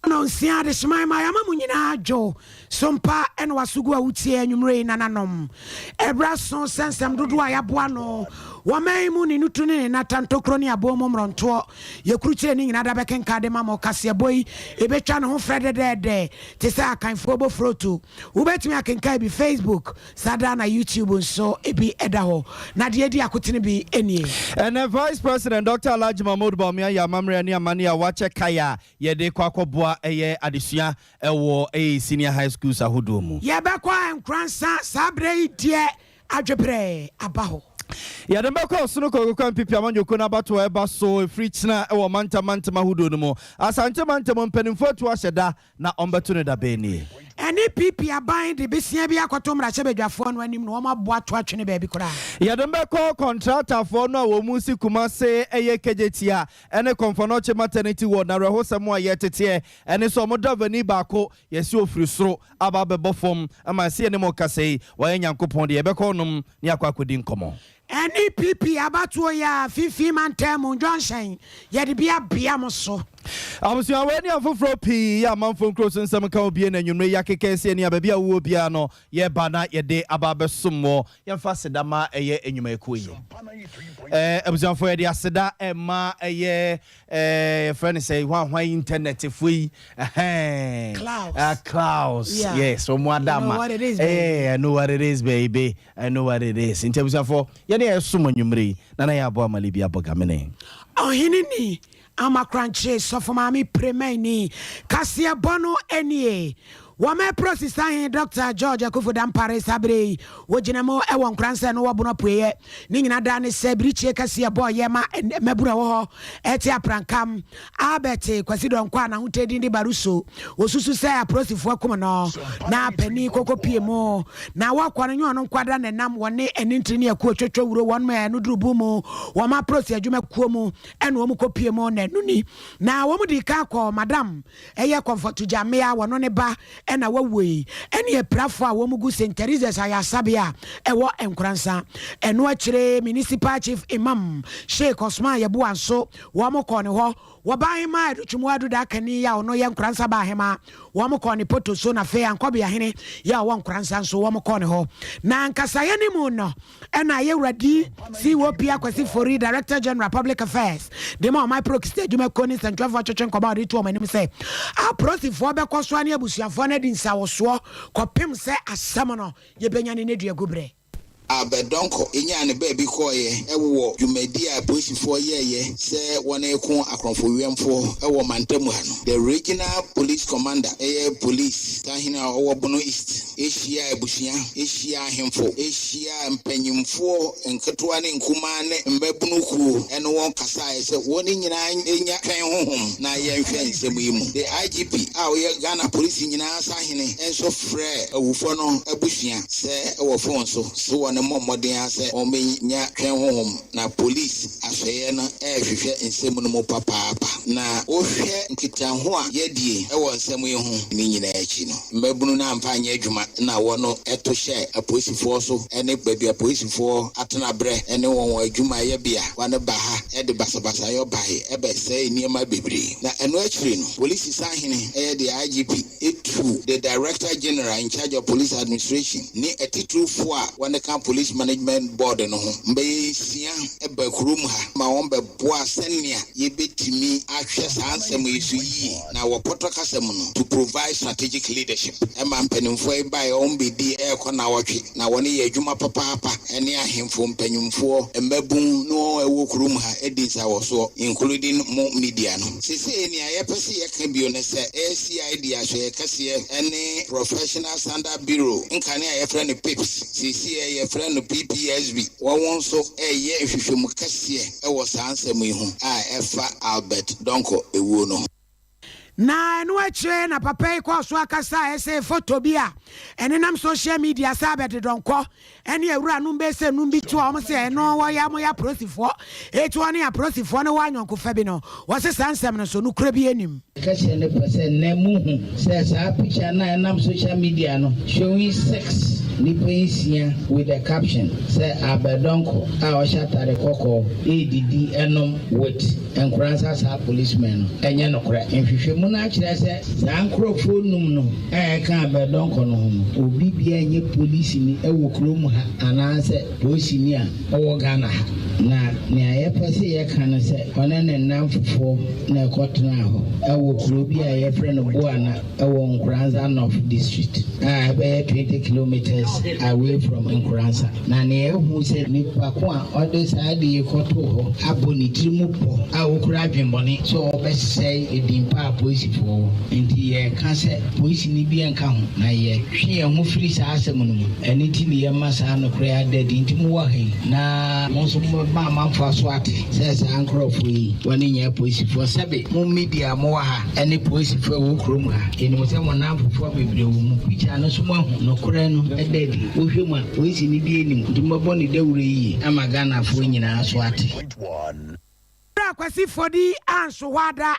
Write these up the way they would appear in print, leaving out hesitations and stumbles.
Nonsia adehyeman ma yɛama mo nyinaa dwo so mpa ɛna waso gu a wotie anwummere yi nananom. Ɛberɛ aso sɛ nsɛm dodoɔ a yɛaboa ano wɔ man yi mu ne nutu ne ne nata ntokuro ne aboɔ mu mmorɔntoɔ yɛkurukyire ne nyinaa da bɛkenka de ma mo. Kaseɛbɔ yi ɛbɛtwa ne ho frɛ dɛdɛɛdɛ te sɛ Akanfoɔ bofroto. Wobɛtumi akenkan bi Facebook saa daa na YouTube nso ebi da hɔ. Na deɛ edi akotene bi nie. Ɛnnɛ, Vice President Dɔkta Alhaji Mahmood Bawumia yɛ amammerɛ ne amanneɛ a wakyɛ kae a yɛde kɔ akɔboa ɛyɛ adesua wɔ ɛyɛ senior high schools ahodoɔ mu. Yɛbɛkɔ Nkoransa saa berɛ yi deɛ adwebrɛ aba hɔ. Yɛde bɛkɔ Ɔsono Kokoka Mpipi Amanyɔkuo no abatoɔ a ɛba so ɛfiri kyena wɔ mantam mantam ahodoɔ no mu. Asante mantam mpanimfoɔ atu ahyɛ da na wɔbɛto no da bɛn nie? Ɛne PP aban de besia bi akɔto mmarahyɛbadwafoɔ no anim na wɔn aboa ato atwene baabi koraa. Yɛde bɛkɔ kɔntratafoɔ no a wɔn si Kumase ɛyɛ Kejetia ɛne Kɔmfɔnɔkye Maternity Ward no awerɛhosɛm a yɛteteɛ ɛne sɛ wɔn dravani baako yɛse ɔfiri soro aba abɛbɔ fam ma ɛse yɛne mo rekasa yi wayɛ Nyankopɔn deɛ yɛbɛkɔ hɔnom ne yɛakɔ akɔdi nkɔmmɔ. Ɛne PP abatoɔ yi a Fifi mantam mu junction yɛde bi abea mo so. Abusua wei ne afoforɔ pii yɛ amanfoɔ nkuro so nsɛm nka obie na anwummerɛ yi akeka asi ani a baabi a wowɔ biara no yɛreba na yɛde aba abɛsom wɔ yɛmfa aseda ma ɛyɛ nnwumayɛkuo yi ɛɛ abusuafoɔ yɛde aseda ɛma ɛyɛ ɛɛ yɛfrɛ no sɛ hwan hwan internetfoɔ yi ɛhɛn Clouds. Clouds Yeah. Yes, wɔn ada You know ama what it is, baby. Eh, I know what it is, baby. I know what it is. Nti abusuafoɔ yɛne yɛsom anwummerɛ yi na na yɛabɔ amale bi abɔ gamene. Ɔhene ni, Amakorankye Sɔfo Maame Premani, kaseɛbɔ no nie. Wɔma Prosi Sahe Dɔkta George Akuffo Dampare saa berɛ yi wɔgyina mu wɔ Nkoransa no wɔ Bono Apueɛ. Ne nyina daa ne sɛ birikyie kɛseɛ bɔɔyɛ ma mmabunu a ɛwɔ hɔ ɛte aprankam. Albert Kwasi Donkor a n'ahotɛ din de Baruso, wɔsusu sɛ aprosifoɔ akum no na panin kɔkɔ pie mu na wɔkɔ no nyɛ ɔno nko ara na ɛnam wɔne Anintiri ne Akuo twɛtwɛ wuro wɔn ma ɛno duru bu mu wɔn aprosi adwuma kuo mu ɛna wɔn kɔ pie mu na ɛno ni na wɔn di kan kɔ Madam ɛyɛ Comfort Gyamea wɔno ne ba ɛna wawuo yi ɛne apirafoɔ a wɔn gu St. Teresa's Ayarsabea a ɛwɔ Nkoransa. Ɛno akyire Municipal Chief Imam Sheikh Osman Yeboah nso wɔn kɔɔ ne hɔ. Wɔbaa Ahemaa Adutwum Adu Dakani a ɔno yɛ Nkoransa ba Ahemaa wɔn kɔɔ ne poto so na afei Ankɔbeahene yɛ a ɔwɔ Nkoransa nso wɔn kɔɔ ne hɔ. Na nkasaeɛ no mu no ɛna Yɛwura DCOP Akwasi Fori, Director General Public Affairs, de ma Ɔman Prokiste Adwumakuo ne nsɛntwerɛfoɔ twetwe nkɔmmɔ a ɔde to wɔn anim sɛ apolisifoɔ bɛkɔ so ne abusuafoɔ no adi nsawosoɔ kɔpem sɛ asɛm no yɛbɛnya ne nneduagu berɛ. Abɛdɔnkɔ nyaa ne baabi kɔeɛ wɔ dwumadi a apolisifoɔ yɛeɛ sɛ wɔreko akorɔmfowiɛmfoɔ wɔ mantam ha no. The Regional Police Commander yɛ Police sahene a ɔwɔ Bono East hyiaa abusua, hyiaa ahemfo, hyiaa mpanyimfoɔ nketewa ne nkumaa ne mmabunu kuo ne wɔn kasaeɛ sɛ wɔn nyinaa nya twɛn honhom na yɛnhwɛ nsɛm yi mu. The IGP a ɔyɛ Ghana Polisi nyinaa sahene nso frɛɛ awufoɔ no abusua sɛ wɔ fon so so wɔn mmɔ mmɔden ara sɛ wɔbɛnya twɛn honhom na Police asɔeɛ no rehwehwɛ nsɛm no mu papaapa. Na wohwɛ nkitaho a yɛadie wɔ nsɛm yi ho no nyinaa akyi no, mmabunu no amfa anyɛ adwuma na wɔn to hyɛɛ apolisifoɔ so ne baabi a apolisifoɔ atena berɛ ne wɔn adwumayɛbea. Wɔn ba ha de basabasayɔ bae bɛsɛee nneɛma bebree. Na ɛno akyiri no, Polisi sahene yɛ deɛ IGP tuu the Director General in charge of Police Administration ne atitiriwfoɔ a wɔka Police Management Board no ho bɛyɛ nsia ba kurom ha ma wɔbɛboa sɛnea yɛbɛtumi ahwɛ saa nsɛm yi so yie na wɔ pɔtɔ kasa mu no to provide strategic leadership. Ɛma mpanimfoɔ yi baeɛ wɔbɛdii ɛrekɔ nnawɔtwe na wɔyɛ adwuma papaapa ne ahemfo, mpanyimfoɔ, mmabun ne wɔn a ɛwɔ kurom ha di nsawɔsoɔ including mo media no. Seesei nea yɛpɛ sɛ yɛka bio ne sɛ CID Ahwɛeɛ Kɛseɛ ne Professional Standard Bureau, nkane a yɛfrɛ no PIPS, seesei yɛfrɛ no PPSB, wɔn nso reyɛ nhwehwɛmu kɛseɛ wɔ saa nsɛm yi ho a ɛfa Albert Donkor wuo no ho. Na ɛno akyire na papa yi kɔɔ so akasa a ɛsɛ foto bi a ɛnenam social media sɛ Albert Donkor ne awuranom bɛyɛ sɛ num bi to a wɔn sɛ ɛno wɔyɛ wɔyɛ apolisifoɔ eti wɔne apolisifoɔ no wɔ ayɔnkofa bi no wɔse saa nsɛm no so nokorɛ bi nnim. Ka kyerɛ no pɛ sɛ nnɛ muhu sɛ saa picture no a ɛnam social media no showing sex nnipa nsia with the caption sɛ Abel Donkor a ɔhyɛ atade kɔkɔɔ redidi nom with. Nkoransa saa policemen no. Ɛnyɛ nokorɛ. Nhwehwɛmu no akyerɛ sɛ saa nkorɔfoɔ num no a ɛka Abel Donkor no ho no, obi biara nyɛ polisini wɔ kurom ha anaasɛ polisini a ɔwɔ Ghana ha. Na nea yɛpɛ sɛ yɛka ne sɛ ɔne ne nnamfofoɔ na ɛkɔtenaa hɔ wɔ kuro bi a yɛfrɛ no Boana wɔ Nkoranza North District a ɛbɛyɛ 20 kilometres away from Nkoranza. Na nea yɛahu sɛ nipa ko a ɔde saa ade yi kɔtoo hɔ abɔ ne tiri mu pɔ a ɔkura adwemmɔne sɛ ɔbɛsɛe edin pa a polisifoɔ wɔ. Enti yɛreka sɛ polisini biara nka ho na yɛtwe yɛn ho firi saa asɛm no mu. Ɛno nti na yɛma saa nokorɛ yi ada adi. Enti mowɔ ha yi, na mo nso mobɛma amanfoɔ aso ate sɛ saa nkorɔfoɔ yi, wɔne nyɛ apolisifoɔ. Sɛbe mo media a mowɔ ha ne polisifoɔ a ɛwɔ kurom ha, yɛnim sɛ mo nnamfofoɔ bebree wɔ mu. Picture no nso moahu. Nokorɛ no da adi. Wohwɛ mu a, polisini biara nnim. Nti mobɛbɔ no dawuro yie ama Ghanafoɔ nyinaa aso ate. Berɛ a Kwasi Fodi anso hɔ ada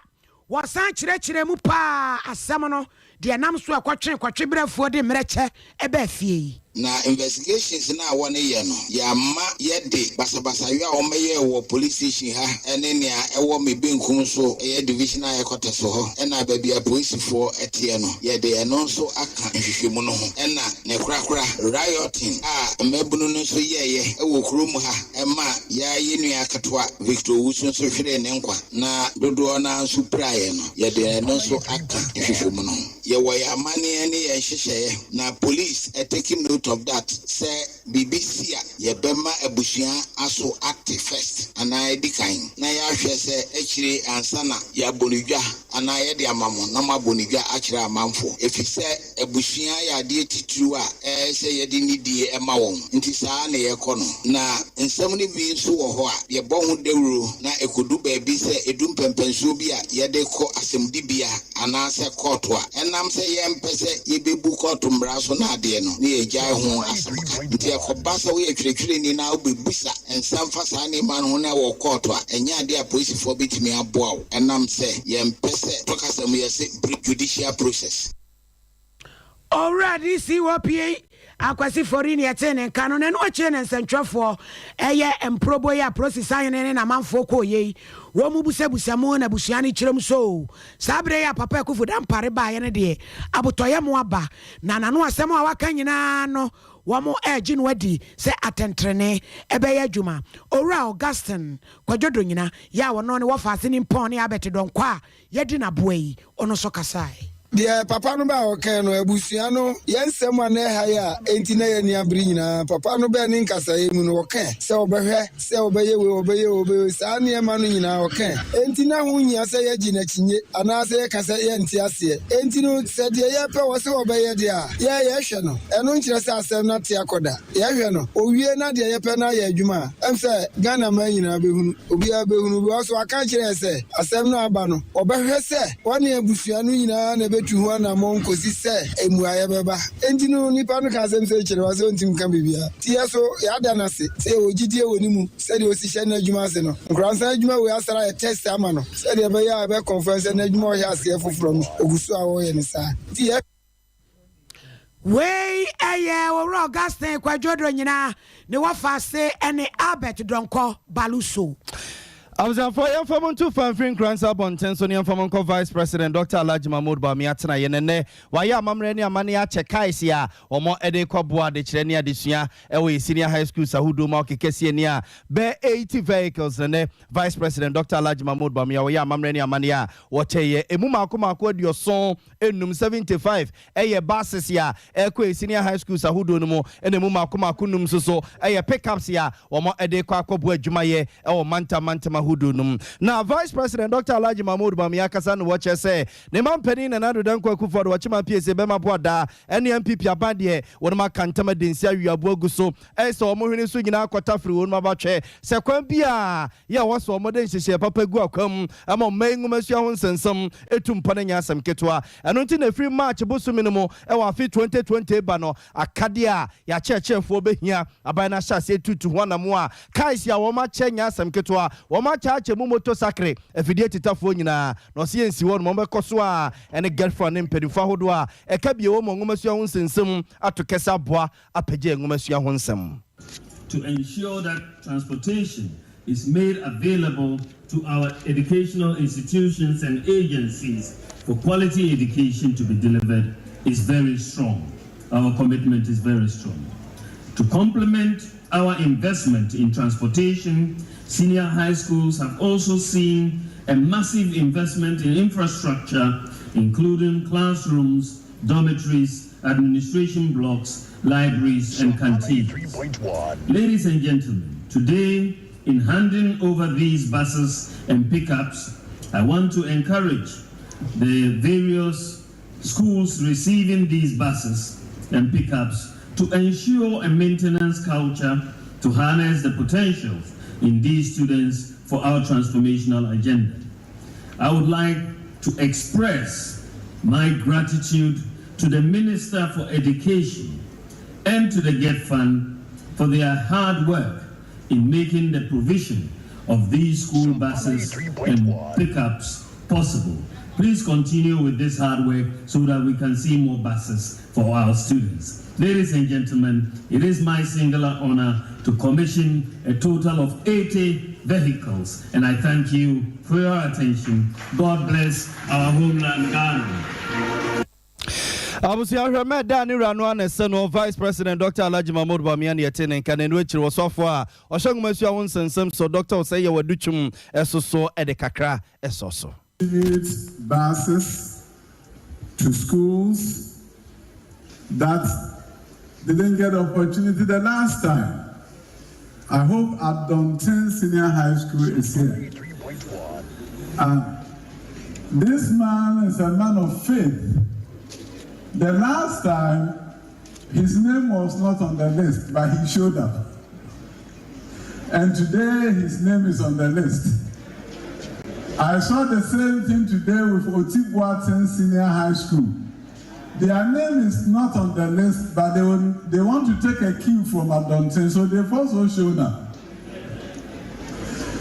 Wɔsan kyerɛkyerɛɛ mu paa asɛm no, deɛ ɛnam so a ɛkɔtwee kɔtweberɛfoɔ de mmerɛkyɛ baa fie yi. Na investigations no a wɔne yɛ no, yɛama yɛde basabasayɔ a wɔyɛɛ wɔ police station ha ne nea ɛwɔ me benkum so ɛyɛ divisional headquarters hɔ ɛna baabi a polisifoɔ teɛ no, yɛde ɛno nso aka nhwehwɛmu no ho. Ɛna ne korakora, rioting a mmabunu no nso yɛeɛ wɔ kurom ha ɛma yɛn nua ketewa Victor Owusu nso hweree ne nkwa. Na dodoɔ no ara nso piraeɛ no, yɛde ɛno nso aka nhwehwɛmu no ho. Yɛwɔ yɛn amanneɛ ne yɛn nhyehyɛeɛ, na police taking note of that, sɛ biribi si a, yɛbɛma abusua aso ate first anaa adi kan, na yɛahwɛ sɛ akyire ansa na yɛabɔ no dwa anaa yɛde ama mo na moabɔ no dwa akyerɛ amanfoɔ, ɛfiri sɛ Abusua yɛ adeɛ titiriw a ɛyɛ sɛ yɛde nidie ma wɔn, nti saa na yɛkɔ no. Na nsɛm no bi nso wɔ hɔ a, yɛbɔ ho dawuro na ɛkɔdu baabi sɛ ɛdu mpɛnpɛnsoɔ bi a yɛde kɔ asɛmdibea anaasɛ kɔɔto a, ɛnam sɛ yɛmpɛ sɛ yɛbɛbu kɔɔto mmara so no adeɛ no, na yɛgyae ho asɛm ka. Nti ɛkɔba sɛ woyɛ twerɛtwerɛni na wobɛbisa nsɛm fa saa nneɛma no ho na ɛwɔ kɔɔto a, ɛnyɛ adeɛ a polisifoɔ bɛtumi aboa wo, ɛnam sɛ yɛmpɛ sɛ, tɔ kasa mu yɛse pre-judicial process. Owura DC wɔ pie Akwasi Fori ne ɛtee ne nka no na ɛno akyire ne nsɛntwerɛfoɔ ɛyɛ mprobo yi a Prosi Sahene ne n'amanfoɔ kɔɔyɛ yi wɔn mu busabusa mu na abusua no kyerɛ mu so saa berɛ yi a Papa Akuffo Dampare baeɛ no deɛ abotɔyɛ mu aba na n'ano asɛm a waka nyinaa no wɔn ɛregye no adi sɛ atɛntrenee ɛbɛyɛ adwuma. Owura Augustine Kwadwo Donyina yɛ a ɔno ne wɔfaase nimpɔn ne Albert Donkor a Yɛadi n'aboa yi, ɔno nso kasae. Deɛ papa no baa ɔkae no, abusua no yɛ nsɛm a na ɛha yɛ a enti na yɛn ani abere nyinaa. Papa no bɛɛ ne nkasaeɛ mu no, ɔkae sɛ ɔbɛhwɛ sɛ ɔbɛyɛ wei, ɔbɛyɛ wei, ɔbɛyɛ wei, saa nneɛma no nyinaa ɔkae. Enti na ho nhia sɛ yɛgye no akyinnye anaasɛ yɛka sɛ yɛnte aseɛ. Enti no, sɛ deɛ yɛpɛ wɔ sɛ ɔbɛyɛ deɛ a, yɛ yɛhwɛ no. Ɛno nkyerɛ sɛ asɛm no ate akɔ da. Yɛhwɛ no, ɔwie na deɛ yɛpɛ no ayɛ adwuma a, ɛm sɛ Ghana man nyinaa bɛhunu. Obiara bɛhunu, because waka akyerɛ yɛn sɛ asɛm no a aba no, ɔbɛhwɛ sɛ ɔne abusua no nyinaa na ɛbɛtu ho anammɔn kɔsi sɛ mmuaeɛ bɛba. Enti no, nipa no ka asɛm sei kyerɛ wo a, sɛ ɔntumi nka biribiara. Nti yɛn nso, yɛada no ase sɛ yɛwɔ gyidie wɔ ne mu sɛdeɛ ɔsi hyɛ n'adwuma ase no. Nkoransan adwuma wei asra ayɛ test ama no sɛdeɛ ɛbɛyɛ a ɛbɛ confirm sɛ n'adwuma a ɔhyɛ aseɛ foforɔ no, ɔgu so a ɔreyɛ no saa. Nti yɛ. Wei yɛ Owura Augustine Kwadwo Donyina ne wɔfaase ne Albert Donkor Baluso. Abusuafoɔ, yɛmfa mo nto fa mfiri Nkoransa abɔnten so na yɛmfa mo nkɔ Vice President Dɔkta Alhaji Mahmood Bawumia atenaeɛ na ɛnnɛ wayɛ amammerɛ ne amanneɛ akyɛ kaes a wɔn de rekɔboa adekyerɛ ne adesua wɔ yɛ Senior High Schools ahodoɔ mu a ɔkeka si ani a bɛyɛ 80 vehicles na ɛnnɛ Vice President Dɔkta Alhaji Mahmood Bawumia wɔyɛ amammerɛ ne amanneɛ a wɔkyɛeɛ ɛmu mmaako mmaako 75, 75 yɛ buses a ɛrekɔ senior high schools ahodoɔ no mu, ɛna emu mmaako mmaako nnum nso so yɛ pickups a wɔde rekɔ akɔboa adwumayɛ wɔ mantam mantam ahodoɔ no mu. Na Vice President Dɔkta Alhaji Mahmood Bawumia akasa na wɔkyerɛ sɛ ne mampanin Nana Addo Dankwa Akufo-Addo Ɔkyeman PSA bɛma boadaa ɛne NPP aban deɛ wɔnom aka ntam adi nse awe aboa agu so ɛyɛ sɛ wɔn hwene so nyinaa kɔtafere wɔnom abatwɛ sɛ kwan biara yɛ a ɛwɔ sɛ wɔde nhyehyɛe papa gu akwan mu ma ɔman yi nwomasua ho nsɛnsɛm tu mpɔn nyɛ asɛm ketewa. Ɛno nti na ɛfiri March bosome no mu wɔ afe 2020 reba no, akadeɛ a yɛn akyerɛkyerɛfoɔ bɛhia, aban no ahyɛ aseɛ tutu ho anamoa a cars a wɔakyɛ nyɛ asɛm ketewa, wɔakyɛ akyɛ mu motosakre, afidie tetafoɔ nyinaa, na ɔse yɛnsi hɔ nom, wɔbɛkɔ so ara ne GETFund ne mpanimfoɔ ahodoɔ a ɛka bio wɔ nwomasua ho nsɛnsɛm ato kɛse aboa apagya nwomasua ho nsɛm. To ensure that transportation. is made available to our educational institutions and agencies for quality education to be delivered is very strong. Our commitment is very strong. To complement our investment in transportation, senior high schools have also seen a massive investment in infrastructure, including classrooms, dormitories, administration blocks, libraries, and canteens. Ladies and gentlemen, today, in handing over these buses and pickups, I want to encourage the various schools receiving these buses and pickups to ensure a maintenance culture to harness the potentials in these students for our transformational agenda. I would like to express my gratitude to the Minister for Education and to the GETFund for their hard work in making the provision of these school buses and pickups possible. Please continue with this hard work so that we can see more buses for our students. Ladies and gentlemen, it is my singular honor to commission a total of 80 vehicles, and I thank you for your attention. God bless our homeland, Ghana. Abusua, hwɛ mɛ da ne wura no ana ɛsɛ no, Vice President Dr Alhaji Mahmood Bawumia ne yɛte ne nka. N'anu akyiri, wɔsɔfoɔ a ɔhyɛ nwomasua ho nsɛnsɛm so, Dr Osei Yaw Adutwum, ɛso so ɛde kakra ɛsɔ so. Buses to schools that didn't get opportunity the last time. I hope Adonten Senior High School is here. And this man is a man of faith. The last time, his name was not on the list, but he showed up. And today, his name is on the list. I saw the same thing today with Oti Boateng Senior High School. Their name is not on the list, but they want to take a cue from Adonten, so they've also shown up.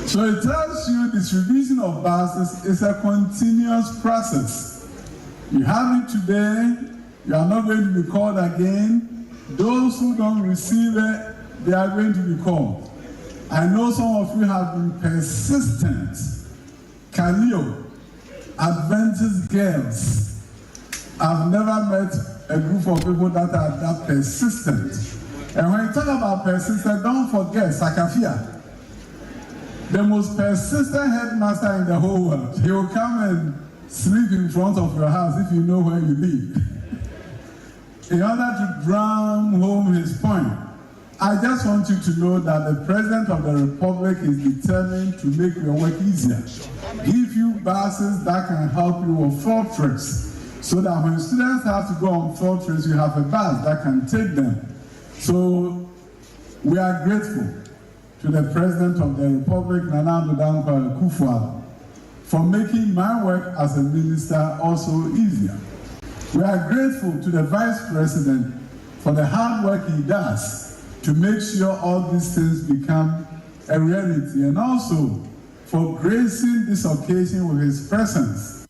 So it tells you distribution of buses is a continuous process. You have it today, you are not going to be called again. Those who don't receive it, they are going to be called. I know some of you have been persistent. Kaleo, Adventist girls. I've never met a group of people that are that persistent. And when you talk about persistent, don't forget Sakafia, the most persistent headmaster in the whole world. He will come and sleep in front of your house if you know where you live, in order to drum home his point. I just want you to know that the President of the Republic is determined to make your work easier. Give you buses that can help you with field trips, so that when students have to go on field trips, you have a bus that can take them. So we are grateful to the President of the Republic, Nana Addo Dankwa Akufo-Addo, for making my work as a minister also easier. We are grateful to the Vice President for the hard work he does to make sure all these things become a reality, and also for gracing this occasion with his presence.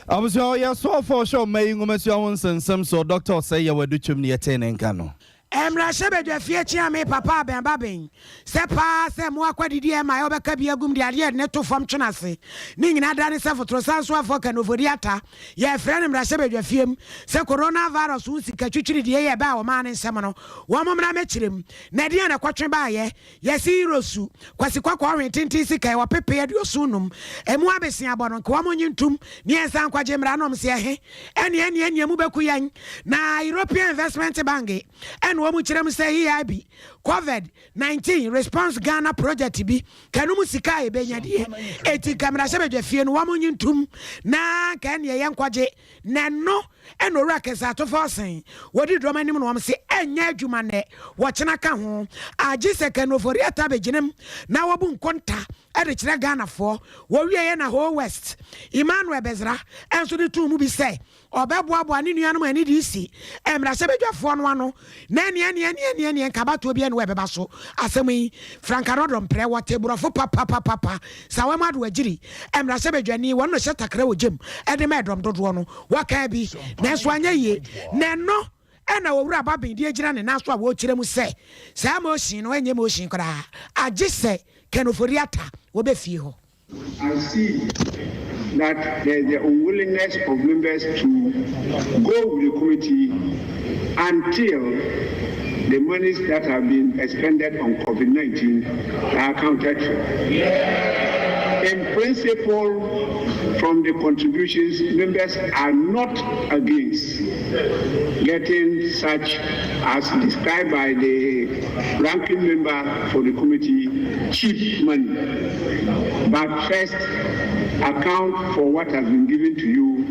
Abusua, ɔyɛ soafoɔ ɔhyɛ ɔma yi nwomasua ho nsɛnsɛm so, Dr Osei Yaw Adutwum ne yɛte ne nka no. Mmarahyɛbadwa fie kyea me papa abɛn ba bɛn sɛ paa sɛ mo akwadidi ɛma ɛ wobɛka bi agum de adeɛ ne to fam twena ase ne nyinaa da ne sɛ fotoro san so afɔ Ken Ofori-Atta, yɛfrɛ no mmarahyɛbadwa fie mu sɛ coronavirus ho sika twitwiri deɛ yɛ ɛbɛ a ɔmaa ne nsɛm no, wɔn mo mmra mɛkyerɛ mu na ɛdeɛ na ɛkɔtwe baayɛ. Yɛsi Eurosu kwasi kɔkɔɔ hwen tenten sika ɛwɔ pepe 75 ɛmu abɛsia abɔ no nka wɔn nyi ntum ne yɛn nsa nkwagye mmara nom sɛ ɛhe ɛne ɛne ɛne mu bɛku yɛn. Na European Investment Bank ɛna wɔn kyerɛ mu sɛ EIB COVID 19 response Ghana project bi kanum sika a yɛbɛnya deɛ eti kamarahyɛ fie no, wɔn nyi ntum na nka ɛne ɛyɛ nkwagye. Na ɛno ɛna owura kɛse atofo ɔsɛn wɔdi dɔm anim na wɔn se ɛnyɛ adwuma nɛ wɔkyena ka ho agye sɛ Ken Ofori-Atta bɛgyina mu na wɔbu nkonta ɛde kyerɛ Ghanafoɔ. Wɔwie yɛ na Ho West Emmanuel Bedzrah ɛnso de tuu mu bi sɛ ɔbɛboaboa ne nuanom ani de si mmarahyɛbadwafoɔ no ano na ɛneɛ neɛ neɛ neɛ neɛ nkabatoɔ bi ɛne ɛbɛba so. Asɛm yi, Frank Annoh-Dompreh, wɔte borɔfo papapapapa sawam ado agyiri mmarahyɛbadwani wɔn no hyɛ takra wɔ gyam ɛde ma ɛdɔm dodoɔ no, wɔka bi nanso anyɛ yie. Na ɛno Ɛna Owura Bagbin de agyina ne nan so a wɔrekyerɛ mu sɛ saa motion no ɛnyɛ motion koraa agye sɛ Ken Ofori-Atta wɔbɛ fie hɔ. I see that there is the unwillingness of members to go with the committee until the monies that have been expended on COVID-19 are accounted for. In principle, from the contributions, members are not against getting such as described by the ranking member for the committee, cheap money. But first, account for what has been given to you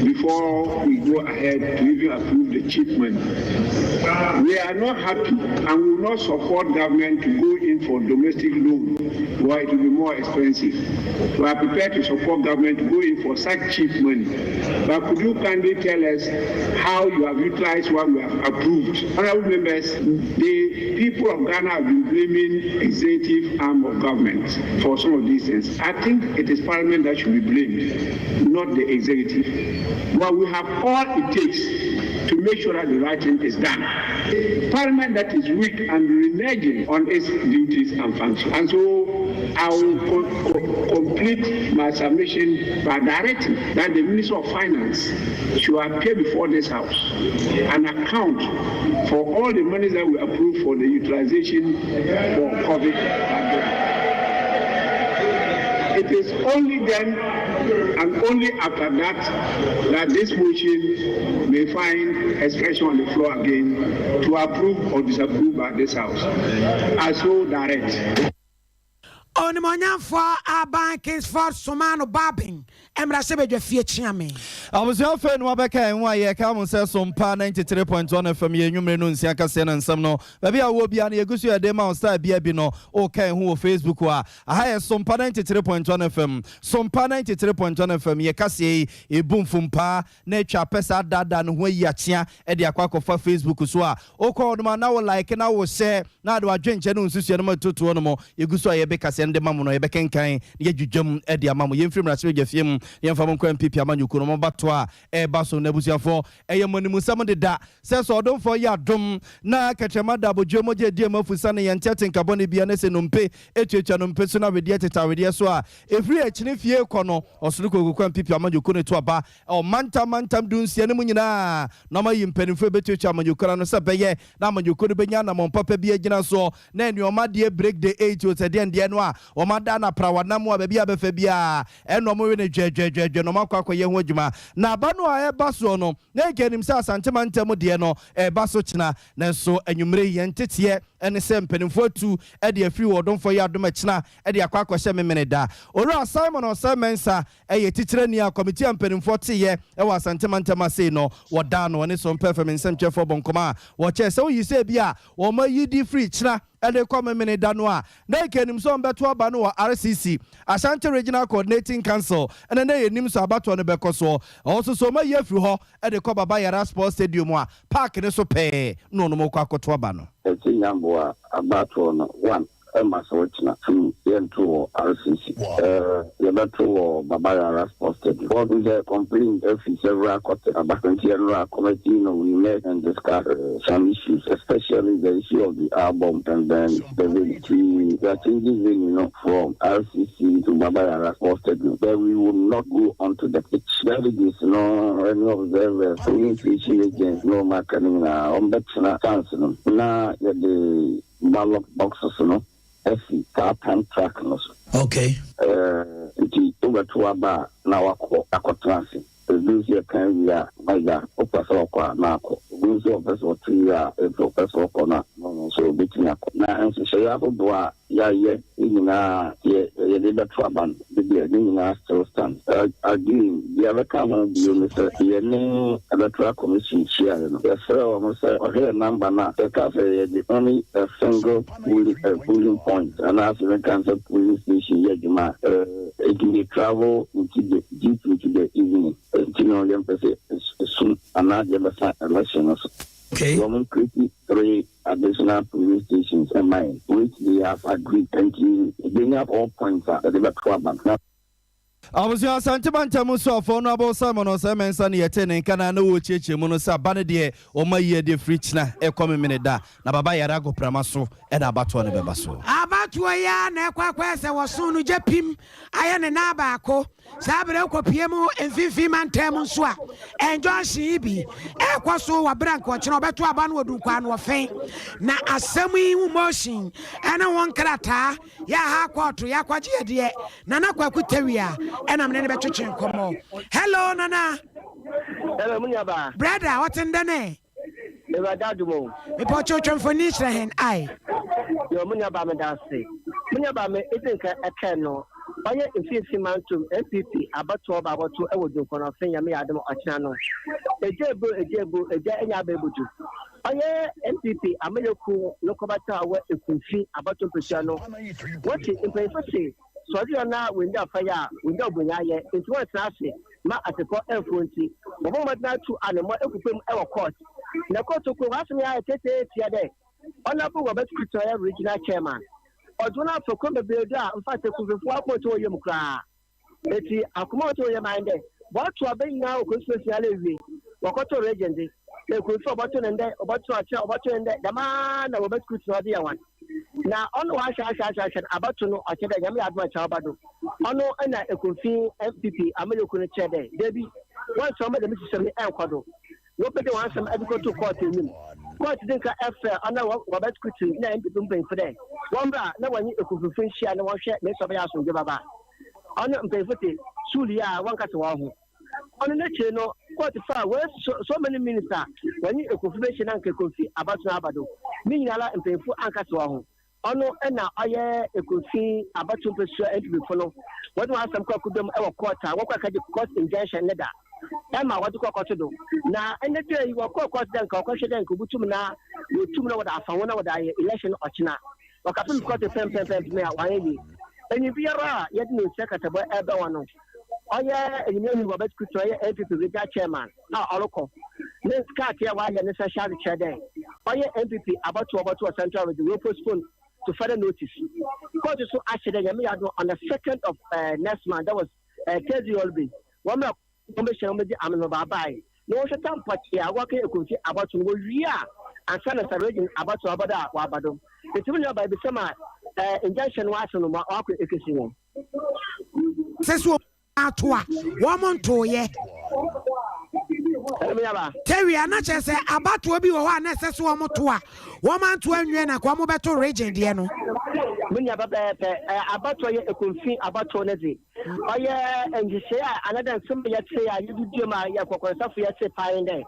before we go ahead to even approve the cheap money. We are not happy and will not support government to go in for domestic loan where it will be more expensive. We are prepared to support government to go in for such cheap money. But could you kindly tell us how you have utilized what we have approved? Honorable members, the people of Ghana have been blaming executive arm of government for some of these things. I think it is Parliament that should be blamed, not the executive. But we have all it takes to make sure that the right thing is done. Parliament that is weak and reneging on its duties and functions. And so I will complete my submission by directing that the Minister of Finance should appear before this House and account for all the monies that we approved for the utilization for COVID. It is only then and only after that that this motion may find expression on the floor again to approve or disapprove by this House. I so direct. Onimuonyamfoɔ Aban Kingsford Sumano Bagbin mmarahyɛbadwa fie kyeame. Abusua, afei no wabɛka yɛn ho a, yɛka mo sɛ Sompa 93.1 FM yɛ nwummere no nsia kaseɛ no nsɛm no. Baabi a wɔ bia no, yɛgu so yɛde ma wo star bia bi no. Woka yɛn ho wɔ Facebook a, aha yɛ Sompa 93.1 FM, Sompa 93.1 FM. Yɛ kaseɛ yi ɛbu mfompaa na atwa pɛ saa daadaa ne ho ayi akyea de akɔ akɔfa Facebook so a, wokɔ hɔ nom a na wo like na wo share na ade wadwenkyɛ ne wo nsusua no ma totoɔ no mu. Yɛgu so a yɛbɛ kaseɛ no de ma mo no, yɛbɛkenkan na yɛdwidwam de ama mo. Yɛmfiri mmarahyɛbadwa fie mu, yɛmfa mo nkɔ NPP amanyɔkuo no mɔbato a ɛreba so no. Abusuafoɔ, ɛyɛ mo animusɛm deda sɛ ɔdomfoɔ yɛ adom na kɛtrɛma da abodwo mogya adi mu afusa ne yɛnte atenkabɔne bia ne sɛ nompe ɛtuatua nompe so na wedeɛ teta wedeɛ so a, ɛfiri akyini fie kɔ no, ɔsoro kokoko NPP amanyɔkuo no to aba ɛwɔ mantam mantam 16 no mu nyinaa na ɔma yi mpanimfoɔ bɛtuatua amanyɔkuo no sɛ bɛyɛ na amanyɔkuo no bɛnya anammɔn papa bi agyina soɔ na nneɔma deɛ break the eight o, sɛ deɛ ndeɛ no a wɔma da na prawanam a baabi a bɛfɛ biara ɛna ɔmo we no dwɛdwɛdwɛdwɛ na ɔmo akɔ akɔyɛ ho adwuma. Na aba no a ɛba soɔ no, na nka anim sɛ Asantema ntam deɛ no ɛba so kyena, nanso anwummerɛ yi yɛn teteɛ ɛne sɛ mpanimfoɔ atu ɛde afiri wɔ ɔdomfoɔ yi adom akyena ɛde akɔ akɔhyɛ Memene da. Owura Simon Ɔsɛ Mensa ɛyɛ titire a committee a mpanimfoɔ teyɛ ɛwɔ Asantema ntam ase no, wɔda no ɔne so mpɛ fam nsɛmtwerɛfoɔ bɔ nkɔmɔ a wɔkyɛ sɛ woyi sɛ bi a wɔn ayi di firi kyena ɛde kɔ Memene da no a, na nka anim sɛ ɔmbɛto aba no wɔ RCC, Ashanti Regional Coordinating Council, ɛna na yɛnim sɛ abatoɔ no bɛkɔ soɔ. Ɔwɔ so so ɔma yi afiri hɔ ɛde kɔ Baba Yara Sports Stadium a park ne so pɛɛ na ɔnom kɔ akɔto aba no. Ɛti nyamboa abatoɔ no, one, ɛma sɛ wokyena, two, yɛnto wɔ RCC, yɛbɛto wɔ Baba Yara Sports Stadium. Wɔn sɛ complaint afi several quarters aba, nti ɛnora committee no, we met and discussed some issues, especially the issue of the album and then the venue. We are changing venue no from RCC to Baba Yara Sports Stadium, but we will not go onto the pitch. Delegates no, any observers, polling station agents no, maka no nyinaa wɔn bɛtena chance no na yɛde ballot boxes no asi saa time track no so. Nti wobɛto aba a, na wakɔ akɔtena ase. Ebi nso yɛka wie a, magya wopɛ sɛ ɔkɔ a na akɔ. Obi nso ɔpɛ sɛ ɔto wie a, ebi ɔpɛ sɛ ɔkɔ no a, ɔno nso obɛtumi akɔ. Na nhyehyɛeɛ ahodoɔ a yɛayɛ ne nyinaa yɛ yɛde bɛto aba no bi ne nyinaa still stand. Again, deɛ bɛka ho bio no sɛ yɛne Electoral Commission hyiaeɛ no, yɛsrɛ wɔn sɛ ɔhwɛ number no a yɛka sɛ yɛde only a single polling point anaasɛ mɛka sɛ polling station yɛ adwuma a, it may travel into the deep into the evening, nti no yɛmpɛ sɛ esum anaa deɛ bɛsa election no so. Wɔn create three additional polling stations ɛma yɛn, which they have agreed, nti ebenya all points a yɛde bɛto aba no. Abusua Asante mantam soafoɔ no Abel Simon Osei Mensah ne yɛtee ne nka na na ɔrekyerɛkyerɛ mu no sɛ aba no deɛ wɔma yie de firi kyena rekɔ Memeneda na Baba Yare Agoprama so na abatoɔ no bɛba so. Abatoɔ yi ara na ɛkɔ akɔyɛ sɛ wɔso no gya pim ayɛ ne nan baako. Saa berɛ wokɔpue mu mfimfini mantam nso a, injunction yi bi ɛrekɔ so wɔ berɛ a nka ɔkyena ɔbɛto aba no wɔ Dunkwanoɔfen. Na asɛm yi ho motion ɛne ho nkrataa yɛ aha kɔɔto yɛ akɔgye yɛ deɛ. Nana Kwaku Tawia ɛna mene no bɛtwetwe nkɔmmɔ. Hello Nana. Hello, me nuabaa. Brother, ɔte ndɛn? Ewuradze adom o. Mepɔkyɛw twa mfonyin kyerɛ hɛn ae. Yoo mo nua baa meda ase. Mo nua baa me edzi nka ɛkae no ɔyɛ mfinfin mantom NPP abatoɔ ɔba abɔto ɛwɔ Dunkɔnɔfe Nyame yɛ adom ɔkyena no Egya ebo egya ebo egya enya aba ebodu ɔyɛ NPP amayɛ kuw no kɔbata a ɔwɔ Ekumfi abatoɔ mpesua no wɔse mpanyinfo se Sɛ ɔdze yɛ na oenngya fa yɛ a, oenngya obonyaayɛ, ntsi wɔnntsena ase ma asefɔ mmfow ntsi, wɔbɔ mbɔdzen atu anamɔ egu famu wɔ court. Na court kor, hɔn asɛm yi ayɛ tsetseetsia dɛ Honourable Robert Kutu ɔyɛ Regional Chairman, ɔdze hɔn afa kwan beberee do a mfa Sekurufo akoma ɔtse hɔn yamu koraa. Ntsi akoma a ɔtse hɔn yamu ara nye dɛ wɔatow aba nyina wɔ constituency ara ewie, wɔkɔtow region dze, na Ekurufo wɔbɔtow no ndɛ, wɔbɔtow no ɔkyena, wɔbɔtow no ndɛ, dɛm ara na Robert Kutu na ɔdze yɛ hɔn. Na ɔno ɔahwɛ ahwɛ ahwɛ ahwɛ no abatow no ɔkyerɛ dɛ Nyame yɛ adom a nkyɛ ɔba do. Ɔno na Ekumfi NPP amanyɔkuw no kyerɛ dɛ dabi, wɔnnsɛ ɔmma dɛm nhyehyɛmu yi nnkɔ do. Wobegye hɔn asɛm dze kɔto kɔɔt enyim. Kɔɔt dze nka frɛ ɔno Robert Kutu na NPP mpanyimfo dɛ wɔmbra na wɔnye Ekumfifo nhyia na wɔnhwɛ mesi ɔbɛyɛ asomdwee bɛba. Ɔno mpanyimfo tse skuul yi a wɔnnkasa hɔnho. Ɔno n'ekyir no, kɔɔt faa hɔn so so many minutes a wɔnye Ekumfi behyia na anka Ekumfi abatow no aba do. Ne nyinara mpanyimfo annkasa hɔn ho. Ɔno na ɔyɛ Ekumfi abatow mpasua NPP fo no wɔdze hɔn asɛm kɔr kodua mu wɔ kɔɔt a wɔkɔr kɛgye court injunction ne da ma wɔdze kɔr kɔto do. Na ndɛ da yi wɔkɔr kɔɔt dɛ nka wɔkɔhwɛ dɛ nka obotum na wotum na wɔdze afa ho na wɔdze ayɛ election ɔkyena. Wɔkapem kɔɔt pɛmpɛmpɛmpem a wɔannyɛ yie. Enyi biara a yɛdze ne nsa katabɔ rebɛ hɔn no, ɔyɛ Enyimnyam Robert Kutu a ɔyɛ NPP Regional Chairman a ɔrokɔ ne krataa a ɔayɛ ne nsa hyɛ adze kyerɛ dɛ ɔyɛ NPP abatow a ɔbɔto wɔ Central Region woepostpone to further notice. Kɔɔto so ahyɛ dɛ Nyame yɛ adom on the second of next month that was Thursday ɔreba yi wɔmbra wɔmbɛhyia na wɔmbɛgye amanɔbaabae na wɔnhwɛ tam pɔtsee a wɔakɛyɛ Ekumfi abatow no wowie a ansa na sub region abatow aba do a wɔaba do. Ntsi mo nuabaa ibisa ma injunction no ase no ma ɔakɔ ekesi hɛn. Sɛ sɛ wɔn ato a, wɔn ntooyɛ. Tawia na kyerɛ sɛ abatoɔ bi wɔ hɔ a na ɛsɛ sɛ wɔn to a wɔn anto anwie na nka wɔn bɛto region deɛ no. Me nua pɛpɛɛpɛ, abatoɔ yɛ ekunfi abatoɔ no dze, ɔyɛ nhyehyɛe a anaa dɛ nsɛm a yɛtse a yɛdze dua mu a yɛ nkɔkɔnsafo yɛtse paa nye dɛ,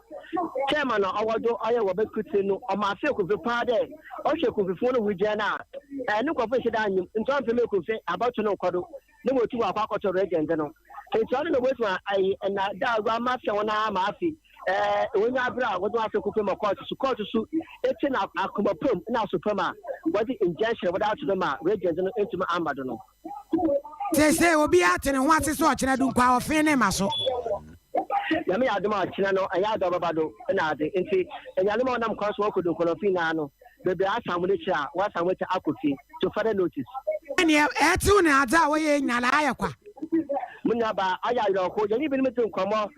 chairman a ɔwɔ do ɔyɛ Robert Kutse no ɔma afe ekunfi paa dɛ Ɔhwɛ Ekumfifo no wogyina no a, eh, no nkorɔfo nnhyɛ da nnyim, ntsi ɔmmfa mma Ekumfi abɔto no nnkɔ do na woetum wɔakɔ akɔtɔ regent no. Ntsi ɔno na obotum ayi na da a ɔama afɛ hɔn ara ma afe, eh, wonya aber a wɔdze hɔn asɛm kɔpue ma kɔɔto so. Kɔɔto so etsie no akoma pa mu na aso pa mu a, wɔdze injunction wɔdze ato do ma regent no enntum ammba do no. Seesei obiara te ne ho ase sɛ ɔkyena Dunkwa ɔfe ne mma so. Nyame yɛ adom a ɔkyena no ɛnyɛ adze a ɔbɛba do na adze ntsi enuanom a wɔnam kwan so wɔkɔ Dunkwa-Ɔfe nyinaa no beberee asan hɔn ekyir a wɔasan hɔn ekyir akɔ fie to further notice. Neɛ ɛtew ne adze a wɔyɛ nyinaa ayɛ kwa. Mo nuabaa, ɔyɛ awerɛhow, yɛnye binom dzi nkɔmbɔ